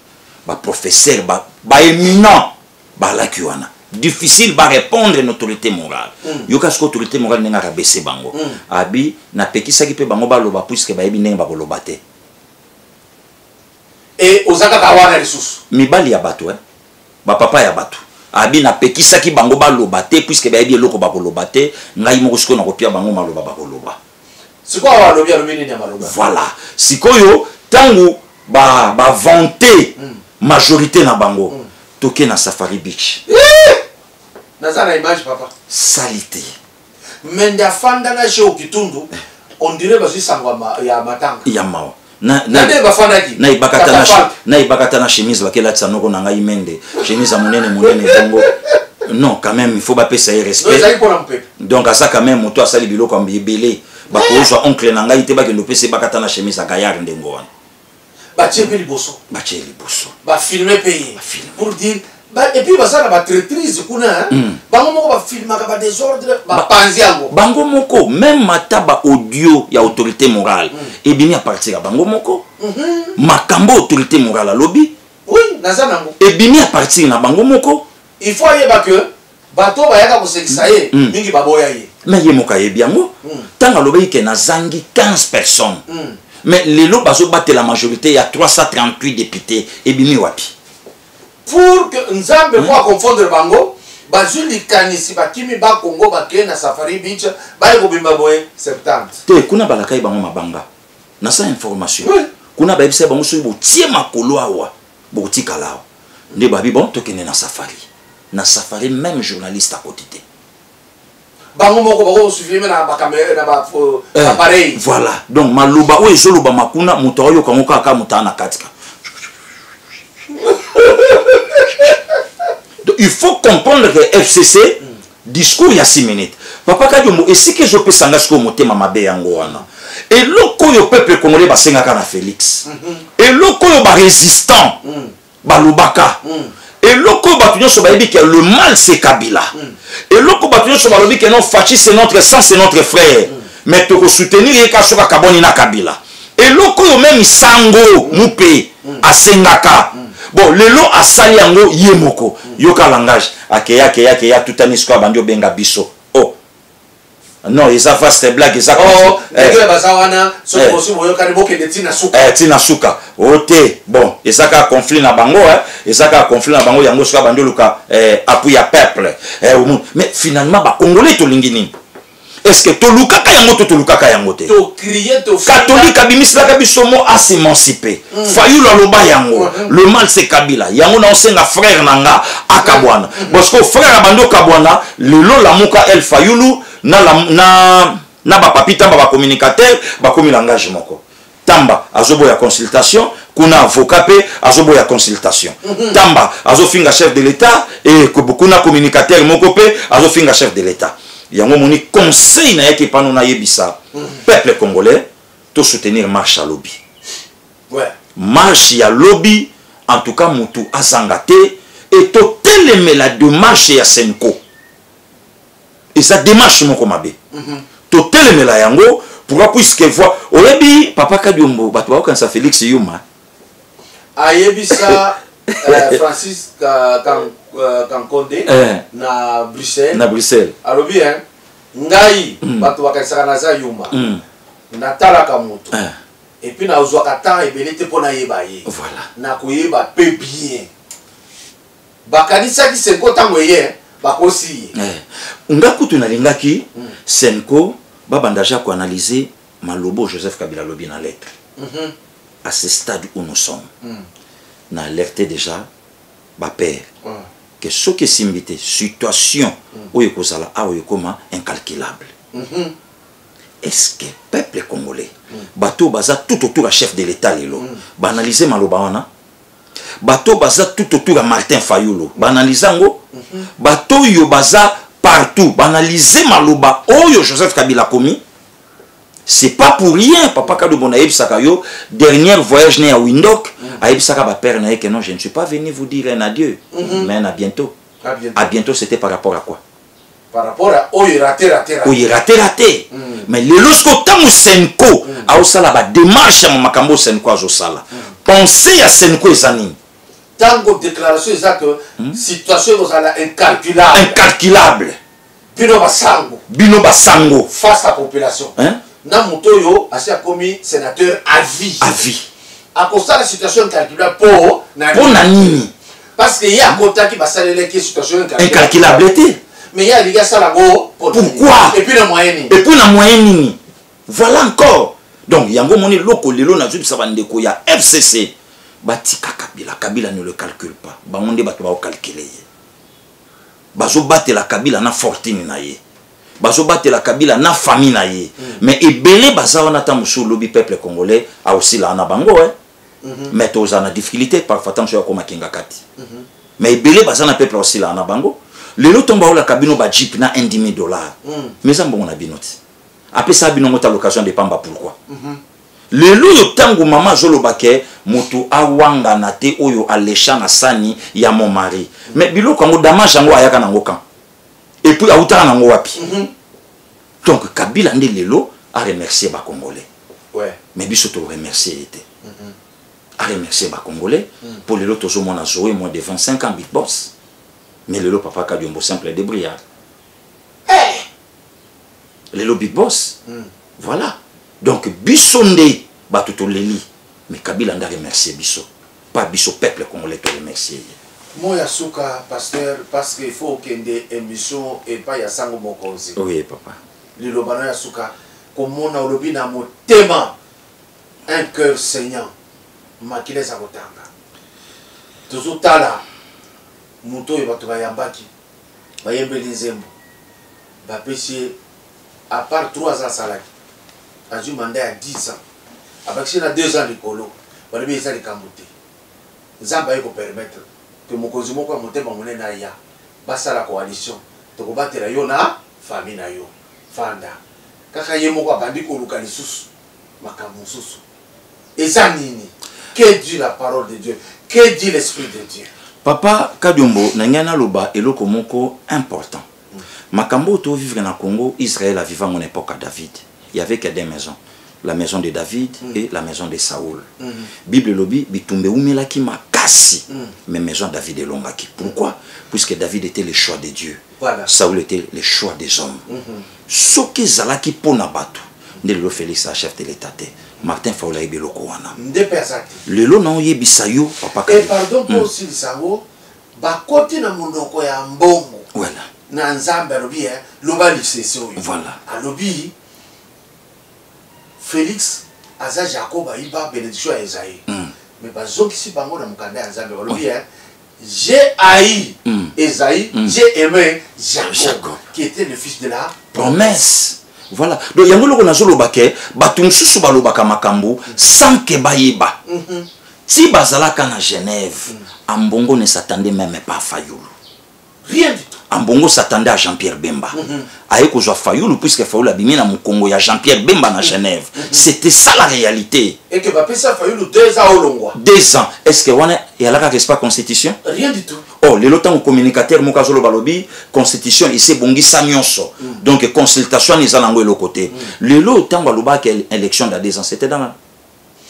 Ba professeur ba, ba éminent ba laki wana. Difficile ba répondre une autorité morale. Yoka ce autorité morale nenga rabaisser bango. Abi na pekisaki pe bango ba loba puisque ba yebi ndenge ba koloba te. Et ozaka ka wana lisusu. Mibali ya bato, hein. Ba papa ya bato. Abi na pekisaki bango ba loba te puisque ba yebi eloko ba koloba te, ngai moko sikoyo na kopia bango maloba ba koloba. Sikoyo awa alobi, alobi nini ya maloba? Voilà. Sikoyo tangu ba vanter majorité na bango. Toke na Safari Beach. Eh! Naza na image papa. Salité. Mende afanda na Géo Kitundu, on dirait bazwi sango ya matanga. Ya mawa. Na, Na na, nde bafandaki. na ibakata na Tata Frank. na ibakata na chemise bakela tsa noko na ngai Mende. Chemise ya monene monene bongo. Non, quand même, il faut bapesa ye respect. Non, ezali mpona mopepe. Donc aza quand même moto asali biloko ya ebele. Bakozwa oncle na ngai te bakende opesa ye bakata na chemise ya gaillard ndengo wana. Batie mpe liboso. Batie liboso. Ba filme mpe ye. Ba filme. Pour dire, ba, et puis baza na ba traîtrise kuna, hein. Bango moko bafilmaka ba désordre, bapanzi yango. Bango moko, même ata ba audio ya autorité morale, ebimi à partir ya bango moko. Makambo autorité morale alobi. Oui, naza nango. Ebimi à partir na bango moko. Il faut ayeba que bato bayaka kosekisa ye, mingi baboya ye. Mais ye moko ayebi yango. Ntango alobaki ke nazangi 15 personnes. Mais lelo bazobatela majorité ya 338 députés ebimi wapi? Pour que Nzambe po aconfondre bango, bazwi likanisi bakimi ba Congo bakei na Safari Beach, baye kobimba boye 70. Te, kuna balakai bango mabanga. Na sa information. Oui. Kuna bayebisa bango soki botie makolo awa, bokotikala awa. Nde babi bon tokende na Safari. Na Safari même journaliste à côté te. Bango moko bako suivre na ba caméra na ba appareil. Voilà. Donc maloba oyo ezoloba makuna moto ayoka ngo kaka moto na katika. Donc il faut comprendre que FCC discours il y a 6 minutes. Papa Kadiombo esika ezopesa nga sikoyo motema mabe yango wana. Eloko oyo peuple congolais basengaka na Félix. Eloko oyo ba résistant balobaka. Eloko oyo bato nyonso bayebi que le mal c'est Kabila. Eloko bato nyonso balobi que non, Fatshi c'est notre sang, c'est notre frère. Mais toko soutenir ye ka soka kaboni na Kabila. Eloko oyo même sango mupe asengaka. Bon, lelo asali yango ye moko. Yoka langage, akeya akeya akeya, atutani sikoyo, abandi obenga biso. Oh non, eza vaste blague, eza Oh, ndenge baza wana, soki bosi boyokani, bokende ntina suka. Ntina suka o te. Bon, eza kaka conflit na bango, eza kaka conflit na bango. Yango soki abandi oluka appui ya peuple, mais finalement Bacongolais tolingi nini? Est ce que tolukaka yango to tolukaka yango te? Tocrier. Catholique abimiselaka biso mo as'émanciper. Fayulu aloba yango, le mal c'est Kabila. Yango na osenga frère na nga akabwana, parce que frère abandi okabwana lelo. Lamuka, el Fayulu na bapapi Tamba, bacommunicateur bakomi langage moko. Tamba azoboya consultation kuna, avocat mpe azoboya consultation. Tamba azofinga chef de l'État e kuna communicateur moko mpe azofinga chef de l'État. Yango moni conseil nayaki epano nayebisa peuple congolais: tosoutenir marche ya lobi. Marche ya lobi, en tout cas mutu azanga te e totelemela démarche ya CENCO. Eza démarche moko mabe, totelemela yango. Pourquoi? Puisque voi oyebi, papa Kadiombo, bato bakokanisa Félix yuma. Ayebisa Francis Kankonde na Bruxelles. Na Bruxelles. Alobi hein, ngai bato bakanisaka naza yuma. Natalaka moto et puis nazwaka temps ebele te mpo nayeba ye. Nakoyeba mpe bien. Bakanisaki CENCO ntango eye bakosi ye. Nga kutu nalingaki CENCO babanda ja koanalyse malobo Joseph Kabila alobi na lettre. À ce stade où nous sommes, na alerté déjà bapère que soki esimbi te, situation oyo ekozala awa ekoma incalculable. Est-ce que peuple congolais, bato oyo baza tout autour ya chef de l'État lelo, baanalyse maloba wana? Bato oyo baza tout autour ya Martin Fayulu, baanalyse yango? Bato oyo baza partout, baanalyse maloba oyo Joseph Kabila akomi? C'est pas pour rien, papa Kadobo, nayebisaka yo, dernier voyage ne ya Windhoek, ayebisaka bapère na ye que non, je ne suis pas venu vous dire un adieu, mais un à bientôt. À bientôt. À bientôt, c'était par rapport à quoi? Par rapport à oyo raté, raté, raté. Oyo raté, raté. Mais lelo siko ntango CENCO aosala badémarche ya makambo oyo CENCO azosala, pensée ya CENCO eza nini? Ntango déclaration eza que situation ekozala incalculable. Incalculable. Bino basango. Bino basango. Face à population. Hein? Na moto oyo asi akomi sénateur à vie. À vie. Akosala situation incalculable mpo na mpo na nini? Parce que ye akotaki, basalelaki situation incalculable te. Mais ye alingi asala yango. Pourquoi? Et puis na moyen nini? Et puis na moyen nini? Voilà encore. Donc yango moni eloko lelo nazwibisa bandeko ya FCC: batika Kabila. Kabila ne le calcule pas. Bango nde bato baocalcule ye. Bazobatela Kabila na fortune na ye, bazobatela Kabila na famille na ye. Mais ebele baza wana, ata mosusu olobi peuple congolais aosila na bango, eh? Mais tozala na difficulté parfois ntango soki akoma kinga kati. Mais ebele baza na peuple aosila na bango. Lelo ntongo baolaka bino bajeep na 1 000 dollars, mais eza mbongo na bino te. Apesa bino ngo ta l'occasion de pamba. Pourquoi? Lelo oyo ntango mama azoloba ke moto awangana te oyo alesha na sani ya mon mari, mais biloko yango, damage yango ayaka nango quand? Et puis autaka nango wapi? Donc Kabila nde lelo aremercier Bacongolais. Mais biso toremercier ye te. Aremercier Bacongolais mpo lelo tozomona Zoé, moins de 25 ans, big boss. Mais lelo papa Kadiombo, simple débrouillard, lelo big boss. Voilà. Donc biso nde bato toleli, mais Kabila nde aremercier biso, pas biso peuple congolais toremercier ye. Mo ya suka, pasteur, parce que il faut okende émission epai ya sango mokonzi. Oui, papa. Liloba no ya suka, komona olobi na motema, un cœur saignant, makila eza kotanga. Tozotala moto oyo bato bayambaki, bayembeli nzembo, bapesi ye à part 3 ans asalaki, azwi mandat ya 10 ans, abakisi na 2 ans likolo. Balobi eza likambo te. Nzambe aye kopermettre ke mokonzi moko ya motema monene aya, basala coalition, tokobatela yo na famille na yo. Fanda kaka. Ye moko abandi koluka lisusu makambo mosusu. Eza nini? Que dit la parole de Dieu? Que dit l'esprit de Dieu? Papa Kadiombo, na ngai naloba eloko moko important. Makambo oyo tovivre na Congo, Israël aviva yango na époque ya David. Il y avait que deux maisons, la maison de David et la maison de Saoul. Bible elobi bitumba eumelaki makasi. makasi. Mais maison ya David elongaki. Pourquoi? Puisque David était le choix de Dieu. Voilà. Saoul était le choix des hommes. Soki ezalaki mpo na bato nde lelo Félix a chef de l'État te. Martin Fayulu ayebi eloko wana. Nde mpe aza te. Lelo na oyebisa yo papa E Kadiombo. pardon, mpo osilisa yango, bakoti na monoko ya mbongo. Voilà. Na Nzambe alobi loba lisese oyo. Voilà. Alobi Félix aza Jacob ayiba bénédiction ya Esaïe. Mais bazongisi bango na mokanda ya Nzambe, balobi j'ai haï Esaïe, j'ai aimé Jacob, Jacob, qui était le fils de la promesse. Voilà. Donc yango eloko nazoloba ke bato mosusu balobaka makambo sans ke bayeba. Ti bazalaka na Genève, Ambongo ne s'attendait même pas à Fayulu. Rien du tout. Ambongo s'attendait à Jean-Pierre Bemba. Aye kozwa Fayulu puisque Fayulu abimi na mokongo ya Jean-Pierre Bemba na Genève. C'était ça la réalité. Et que bapesa Fayulu 2 ans olongwa. 2 ans. Est-ce que wana eyalaka respect constitution? Rien du tout. Oh, lelo ntango communicateur moko azoloba, alobi constitution ese ebongisa nyonso, donc consultation wana eza nango eloko te. Lelo ntango alobaka élection dans 2 ans, c'était dans la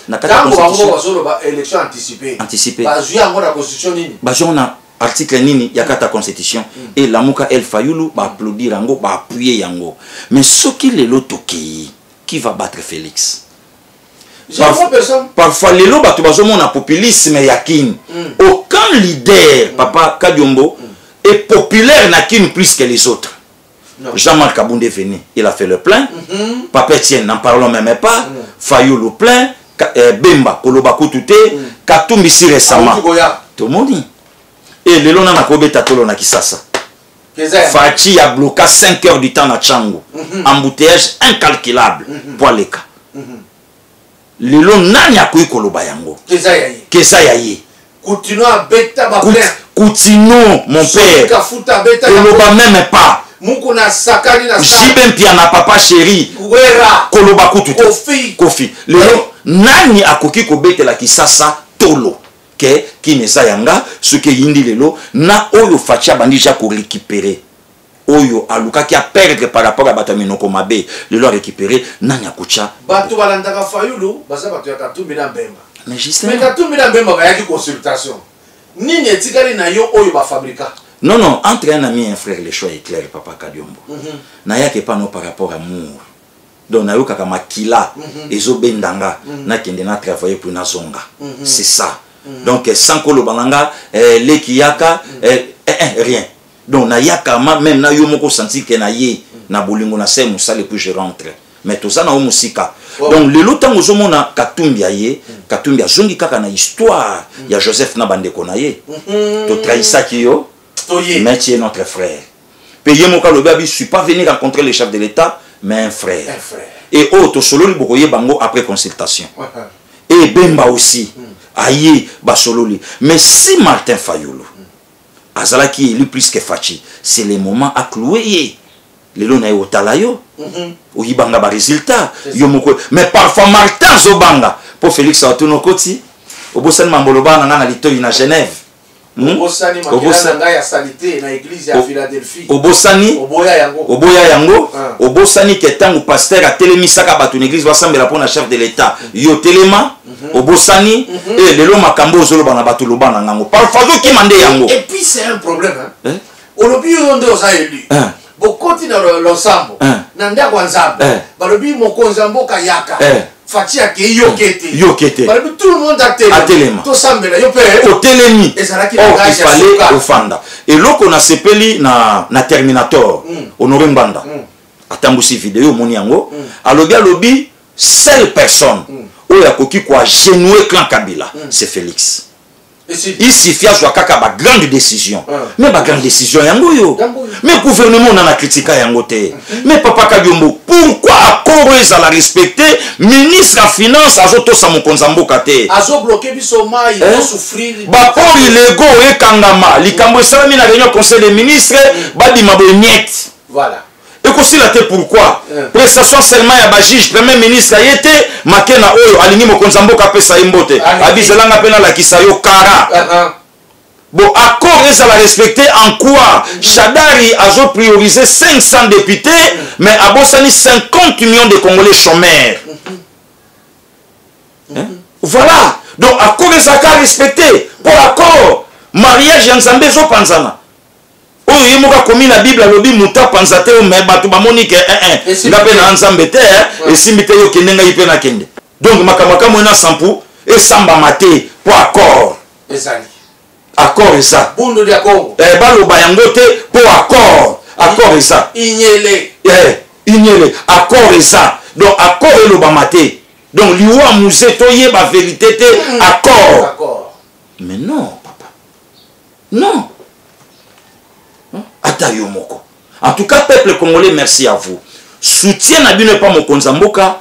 na kati ya Ntango bango constitution. bazoloba élection anticipée, Anticipée. bazwi yango na constitution nini? Bazwi yango na article nini ya kati ya constitution? E Lamuka, el Fayulu baapplaudir yango, baappuye yango. Mais soki lelo tokei, qui va battre Félix? Je vois personne. Parfois lelo bato bazomona populisme ya Kini. Aucun leader, papa Kadiombo, est populaire na Kini plus que les autres. Non. Jean-Marc Kabund est venu, il a fait le plein. Papa Etienne, n'en parlons même pas. Fayulu plein. Bemba, koloba kutu te. Katumbi si récemment. Auti koya. Tomoni. Et lelo na nakobeta tolo na Kisasa. Eza ya Fatshi a bloqué 5 heures du temps na Tshangu. Embouteillage incalculable. Po aleka. Lelo nani akoki koloba yango? Eza ya ye. Keza ya ye. Kutino abeta baplein. Kutino, mon père. Kafuta abeta. Koloba même pas. Mukuna sakani na JB Mpiana, papa chéri. Wera. Koloba kutu te. Kofi. Kofi. Lelo nani akoki kobetela Kisasa tolo ke Kini eza yanga? Soki eyindi lelo na oyo Fatshi abandi ja korécupérer oyo alukaki aperdre par rapport ya bato ya minoko mabe, lelo arécupérer, nani akotya? Bato balandaka Fayulu baza bato ya Katumbi na Mbemba. Mais justement, mais Katumbi na Mbemba bayaki consultation nini etikali na yo oyo bafabrika? Non, non, entre un ami et un frère, le choix est clair, papa Kadiombo. Nayaki epa no par rapport à amour. Donc nayokaka makila ezobendanga, nakende na travailler puis nazonga. C'est ça. Donc sans koloba na nga leki yaka, rien. Donc nayaka même na yo moko senti ke na ye na bolingo na se mosala et puis je rentre. Mais toza na yo mosika. Donc lelo ntango ozomona Katumbi aye, Katumbi azongi kaka na histoire ya Joseph na bandeko na ye. Totrahisaki yo, Toye. mais tu es notre frère. Pe ye moko alobi abi, je suis pas venu rencontrer le chef de l'État, mais un frère. Un frère. Et oyo tosololi, bokoyeba yango après consultation. Et Bemba aussi aye, basololi. Mais si Martin Fayulu azalaki élu plus que Fatshi, c'est le moment à clouer ye. Lelo na ye otala yo, oyibanga barésultat yo moko. Mais parfois Martin azobanga mpo Félix atuna okoti, obosani mambolo bana na nga na litoi na Genève. Obosani makila na ngai ya salite na église ya Philadelphie. Obosani. Oboya yango. Oboya yango. Ah. Obosani ke ntango pasteur atelemisaka bato na église basambela mpo na chef de l'État, yo telema. Obosani. E lelo makambo ozoloba na bato, loba na ngango, parfois ozokima nde yango. Et puis c'est un problème, hein? Eh? Olobi oyo nde oza élu. Hein. Bokoti na losambo Hein. na ndako ya Nzambe. Eh. Balobi mokonzi ya mboka yaka. Eh. Fatshi akei, yoke te. Yoke te. Balobi tout le monde atelema. Atelema. Tosambela, yo mpe Otelemi. Ezalaki Or langage ya ifale suka. ofanda. Eloko nasepeli na Terminator, Honoré Ngbanda atambusi video, omoni yango, alobi seule personne oyo akoki koagenouer clan Kabila, c'est Félix. Esili. Il suffit azwa kaka bagrande décision. Mais bagrande décision yango oyo. Yango oyo. Mais gouvernement nana kritika yango te. Mais papa Kadiombo, pourquoi accord oyo ezala respecté, ministre ya finance azotosa mokonzi ya mboka te? Azobloquer biso mai. Eh? Tosouffrir. Baport illégaux ekangama. Likambo esalami na réunion conseil des ministres, babima boye niet. Voilà. Ekosila te. Pourquoi? Eh. Prestation serment ya bajuge, premier ministre aye te. Make na oyo alingi mokonzi ya mboka apesa ye mbote. Alingi. Abizelanga mpe nalakisa yo kara. Bon, accord ezala respecté en quoi? Shadari azo prioriser 500 députés, mais abosani 50 millions de Congolais chômeurs. Hein? Voilà. Donc accord ezalaka respecté. Mpo accord mariage ya Nzambe ezopanzana. Oyo ye moko akomi na Bible, alobi moto apanza te, mais bato bamoni ke eh, eh, nga mpe na Nzambe te, eh, esimbi te, yo kende, ngai mpe nakende. Donc makambo akamwe na sampu esambama te mpo accord ezali. Accord eza. Bundu dia Congo. Eh, baloba yango te mpo accord eza. Inyele. Eh, inyele, accord eza. Donc accord elobama te. Donc liwa Mzee, toyeba vérité te. Accord. Accord. Mais non, papa, non. Ata yo moko. En tout cas, peuple congolais, merci à vous, soutien na bino epa mokonzi ya mboka.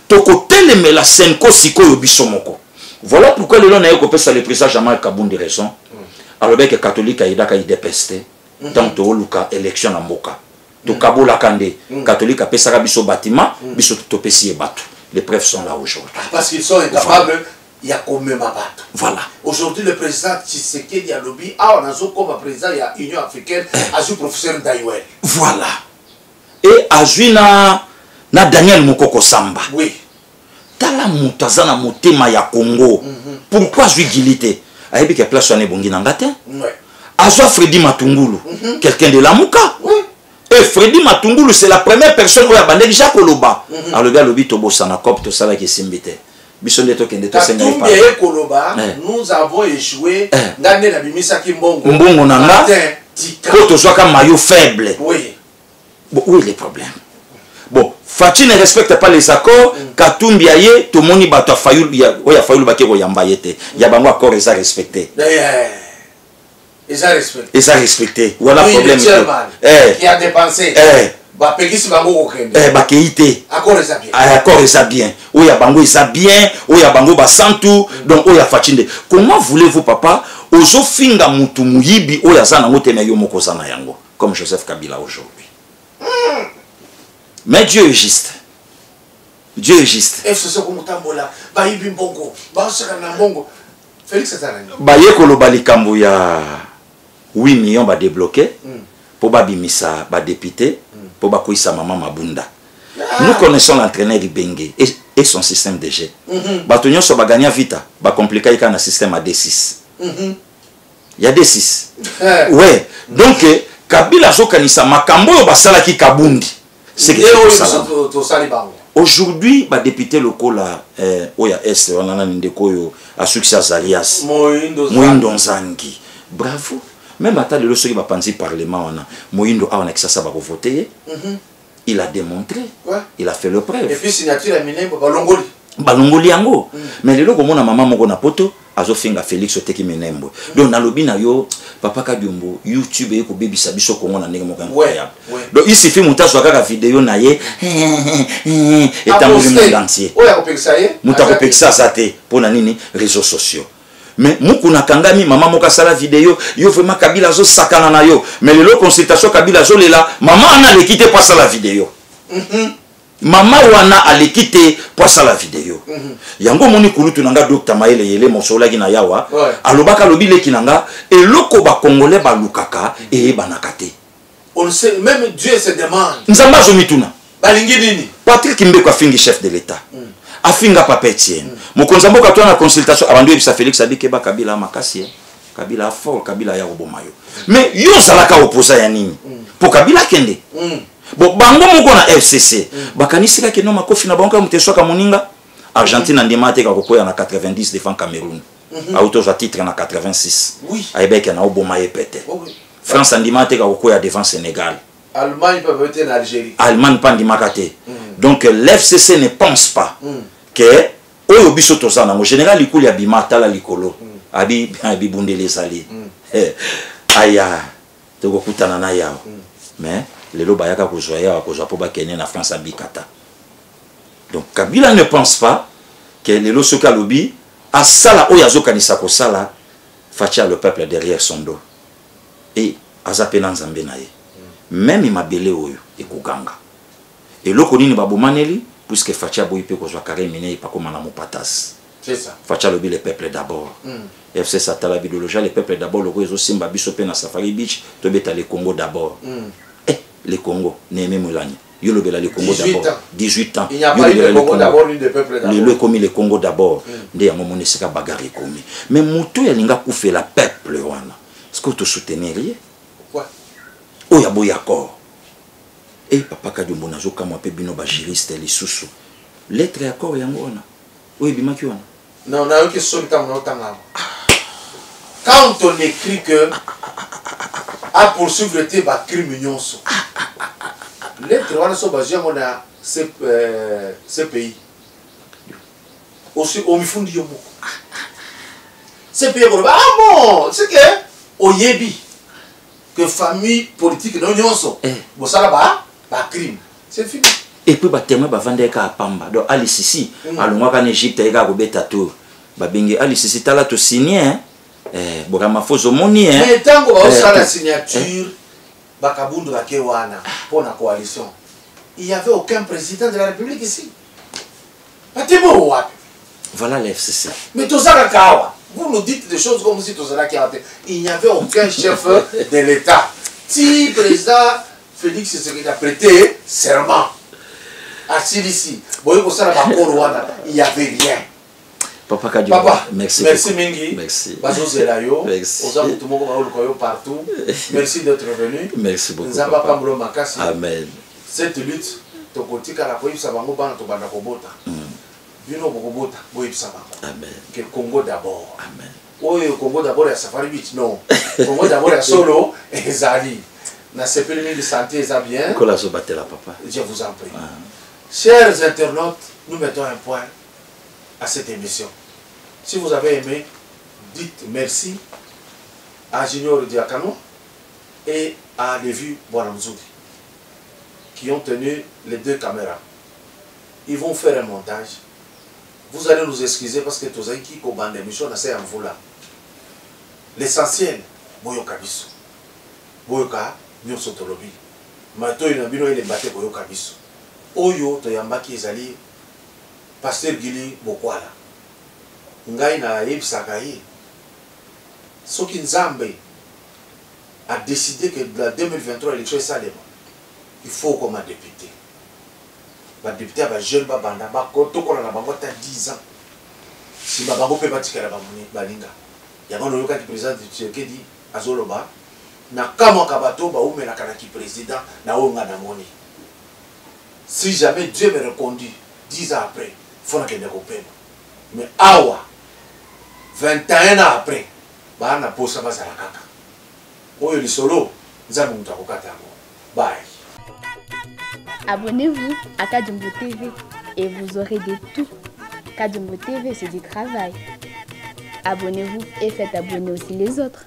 Tokotelemela CENCO sikoyo biso moko. Voilà pourquoi lelo naye kopesa le président Jean-Marc Kabundi raison. Alobaki catholique ayidaka UDPS te. Ntango tooluka élection na mboka, tokabolaka nde. Catholique apesaka biso bâtiment, biso topesi ye bato. Les preuves sont là aujourd'hui. Ah, parce qu'ils sont incapables ya komema bato. Voilà. Aujourd'hui, le président Tshisekedi alobi awa nazokoma président ya Union africaine, azwi professeur Ndaywel. Voilà, e azwi na Daniel Mokoko Samba. Tala, moto aza na motema ya Congo. Pourquoi azwi Gili te? Ayebi ke place wana ebongi na nga te. Azwa Fredi Matungulu, quelqu'un de Lamuka. Et Fredi Matungulu, c'est la première personne oyo abandaki ja koloba. Alobi tobosana cope tosalaki, esimbi te, biso nde tokende tosenga. Katumbi aye koloba: "Nous avons échoué." Nga nde nabimisaki mbongo. Mbongo na nga. Martin Tika. Mpo tozwaka maillot faible. Bon, où est le problème? Bon, Fatshi ne respecte pas les accords. Katumbi aye, tomoni bato ya Fayulu, oyo ya Fayulu bake koyamba ye te. Ya bango accord eza respecté. Eza respecté. Eza respecté. Voilà. Oui, problème le chairman qui a dépensé, bapekisi bango kokende. Eh, bakei te. Accord eza bien. Ah, accord eza bien. Oyo ya bango eza bien, oyo ya bango basantu. Donc oyo ya Fatshi nde, comment voulez-vous, papa, ozofinga mutu moyibi oyo aza nango te, na yo moko oza na yango, comme Joseph Kabila aujourd'hui? Mais Dieu est juste, Dieu est juste. FCC komotambola, bayibi mbongo, baosaka na mbongo. Félix aza nani? Baye koloba likambo ya 8 millions badébloqué mpo babimisa badéputé mpo bakweyisa mama Mabunda. Nous connaissons l'entraîneur Ibenge et son système de jeu. Bato nyonso baganya vita, bacomplika ye kaka na système ya D6, ya D6. Ouais, donc Kabila azokanisa makambo oyo basalaki Kabundi, c'est que nde oyo ekosalama. Biso tosali bango. Aujourd'hui, badéputé lokola oyo ya Est wana, nani, ndeko oyo asukisi Azarias. Moyindo. Moyindo Nzangi, bravo. Même ata lelo soki bapanzi parlement wana, Moyindo awa na Kisasa bakovote ye. Il a démontré. Il a fait le preuve. Et puis signature ya Minembo balongoli. Balongoli yango. Mais lelo komona mama moko na Poto azofinga Félix oteki Minembwe. Donc nalobi na yo, papa Kadiombo, YouTube eye kobebisa biso Kongo na ndenge moko incroyable. Donc il suffit moto azwa kaka video na ye, etamboli monde entier. Oyo akopekisa ye? Moto akopekisa aza te. Mpo na nini? Réseaux sociaux. Mais Mukuna akangami, mama moko asala video: "Yo vraiment, Kabila azosakana na yo." Mais lelo consultation, Kabila azolela, mama wana aleki te mpo asala video. Mama wana aleki te mpo asala video. Yango omoni kulutu na nga Dr Mayele Yele mosololaki na yawa. Alobaka, alobi: "Leki na nga, eloko bacongolais balukaka eyebanaka te." On ne sait même, Dieu se demande. Nzambe azomituna. Balingi nini? Patrik Mbeko afingi chef de l'État, afinga papa Etienne, mokonzi ya mboka. To na consultation, abandi oyebisa Félix abikeba, Kabila makasi, eh. Kabila fort, Kabila ya koboma yo. Mais yo ozalaka opposant ya nini mpo Kabila akende? Bon, bango moko na FCC bakanisi kaka eno makofi na bango kaka moto eswaka moninga. Argentine andima ateka kokwea na 90 devant Cameroun, auti ozwa titre na 86. Ayebaki na oboma ye pete. France andima ateka kokwea devant Sénégal. Allemagne mpe babe te na Algérie. Allemagne mpe andimaka te. Donc l'FCC ne pense pas que oyo biso toza nango. Général Likuli abima, atala likolo, abi bibundeli ezali. Eh, aya tokokutana na yawa. Mais lelo bayaka kozwa yawa, kozwa mpo bakende na France abikata. Donc Kabila ne pense pas que lelo soki alobi asala oyo azokanisa kosala, Fatshi a le peuple derrière son dos et aza mpe na Nzambe na ye. Même mabele oyo ekoganga eloko nini babomaneli, puisque Fatshi aboyi mpe kozwa carré minei pakoma na mopatas. C'est ça. Fatshi alobi: "Le peuple d'abord." FCC atala bidologia, le peuple d'abord loko ezosimba biso mpe na Safari Beach, tobeta le Congo d'abord. Eh, le Congo, Néhémie Mwilanya. Yo lobela le Congo d'abord. 18 ans. Yo lobela le Congo. Lelo ekomi le Congo d'abord. Nde yango moni esika bagarre ekomi. Mais moto oyo alinga akufela peuple wana, est-ce que tosoutenir ye? Oyo aboyi accord. E papa Kadiombo, nazokamwa mpe bino bajuriste lisusu. Lettre ya accord yango wana oyo ebimaki wana. Non, nayoki soni ntango naotanga yango. Quand on écrit que a poursuivre te bacrime nyonso, lettre wana so bazwi yango na CPI, osi omifundi yo moko. CPI ekoloba: "Ah bon, c'est que oyebi que famille politique no nyonso bosala ba bacrime." C'est fini. Et puis batémoin bavandaki kaka pamba. Donc alisisi alongwaka na Egypte, aye kaka kobeta tour, babengi alisisi: "Tala, tosigne eh, Ramaphosa omoni." Mais ntango baosala signature, bakabundu bake wana mpo na coalition, il y avait aucun président de la République ici. Batémoin wapi? Voilà le FCC. Mais tozalaka awa, vous nous dites des choses comme si tozalaki awa te. Il n'y avait aucun chef de l'État ti président Félix Tshisekedi a prêté serment, asilisi boye kosala bakoro wana, il y avait rien. Papa Kadio. Papa. Merci. Merci beaucoup. mingi. Merci. Bazozela yo. Merci. Oza motu moko baoluka yo partout. Merci d'être venu. Merci beaucoup, Nzambe papa. apambola makasi. Amen. Cette lutte, tokotikala koyebisa bango, bana tobanda kobota, bino bokobota, boyebisa bango Amen. ke Congo d'abord. Amen. Oyo Congo d'abord ya Safari Beach, non, Congo d'abord ya solo ezali. Nasepeli mingi, santé eza bien. Nkola azobatela papa. Je vous en prie. Chers internautes, nous mettons un point à cette émission. Si vous avez aimé, dites merci à Junior Diakano et à Lévi Boanamzoudi qui ont tenu les deux caméras. Ils vont faire un montage. Vous allez nous excuser parce que tozalaki kobanda émission na se ya mvula. L'essentiel, boyoka biso, boyoka nyonso tolobi, matoi na bino elemba te koyoka biso. Oyo toyambaki ezali pasteur Gili Bokwala. Ngai nayebisaka ye, soki Nzambe adécidé que la 2023 élection esalema, il faut okoma député. Badéputé ya bajeune babanda tokola na bango ata 10 ans, nsima bango mpe batikala baninga. Yango noyokaki président Tshisekedi azoloba na kamwaka bato baumelaka na kiprésident na oyo nga namoni. Si jamais Dieu me reconduit 10 ans après, fo nakende kopema. Mais awa 21 ans après, baa na posa bazala kaka. Oyo lisolo, Nzambe moto akokata yango. Bye. Abonnez-vous à Kadiombo TV et vous aurez de tout. Kadiombo TV, c'est du travail. Abonnez-vous et faites abonner aussi les autres.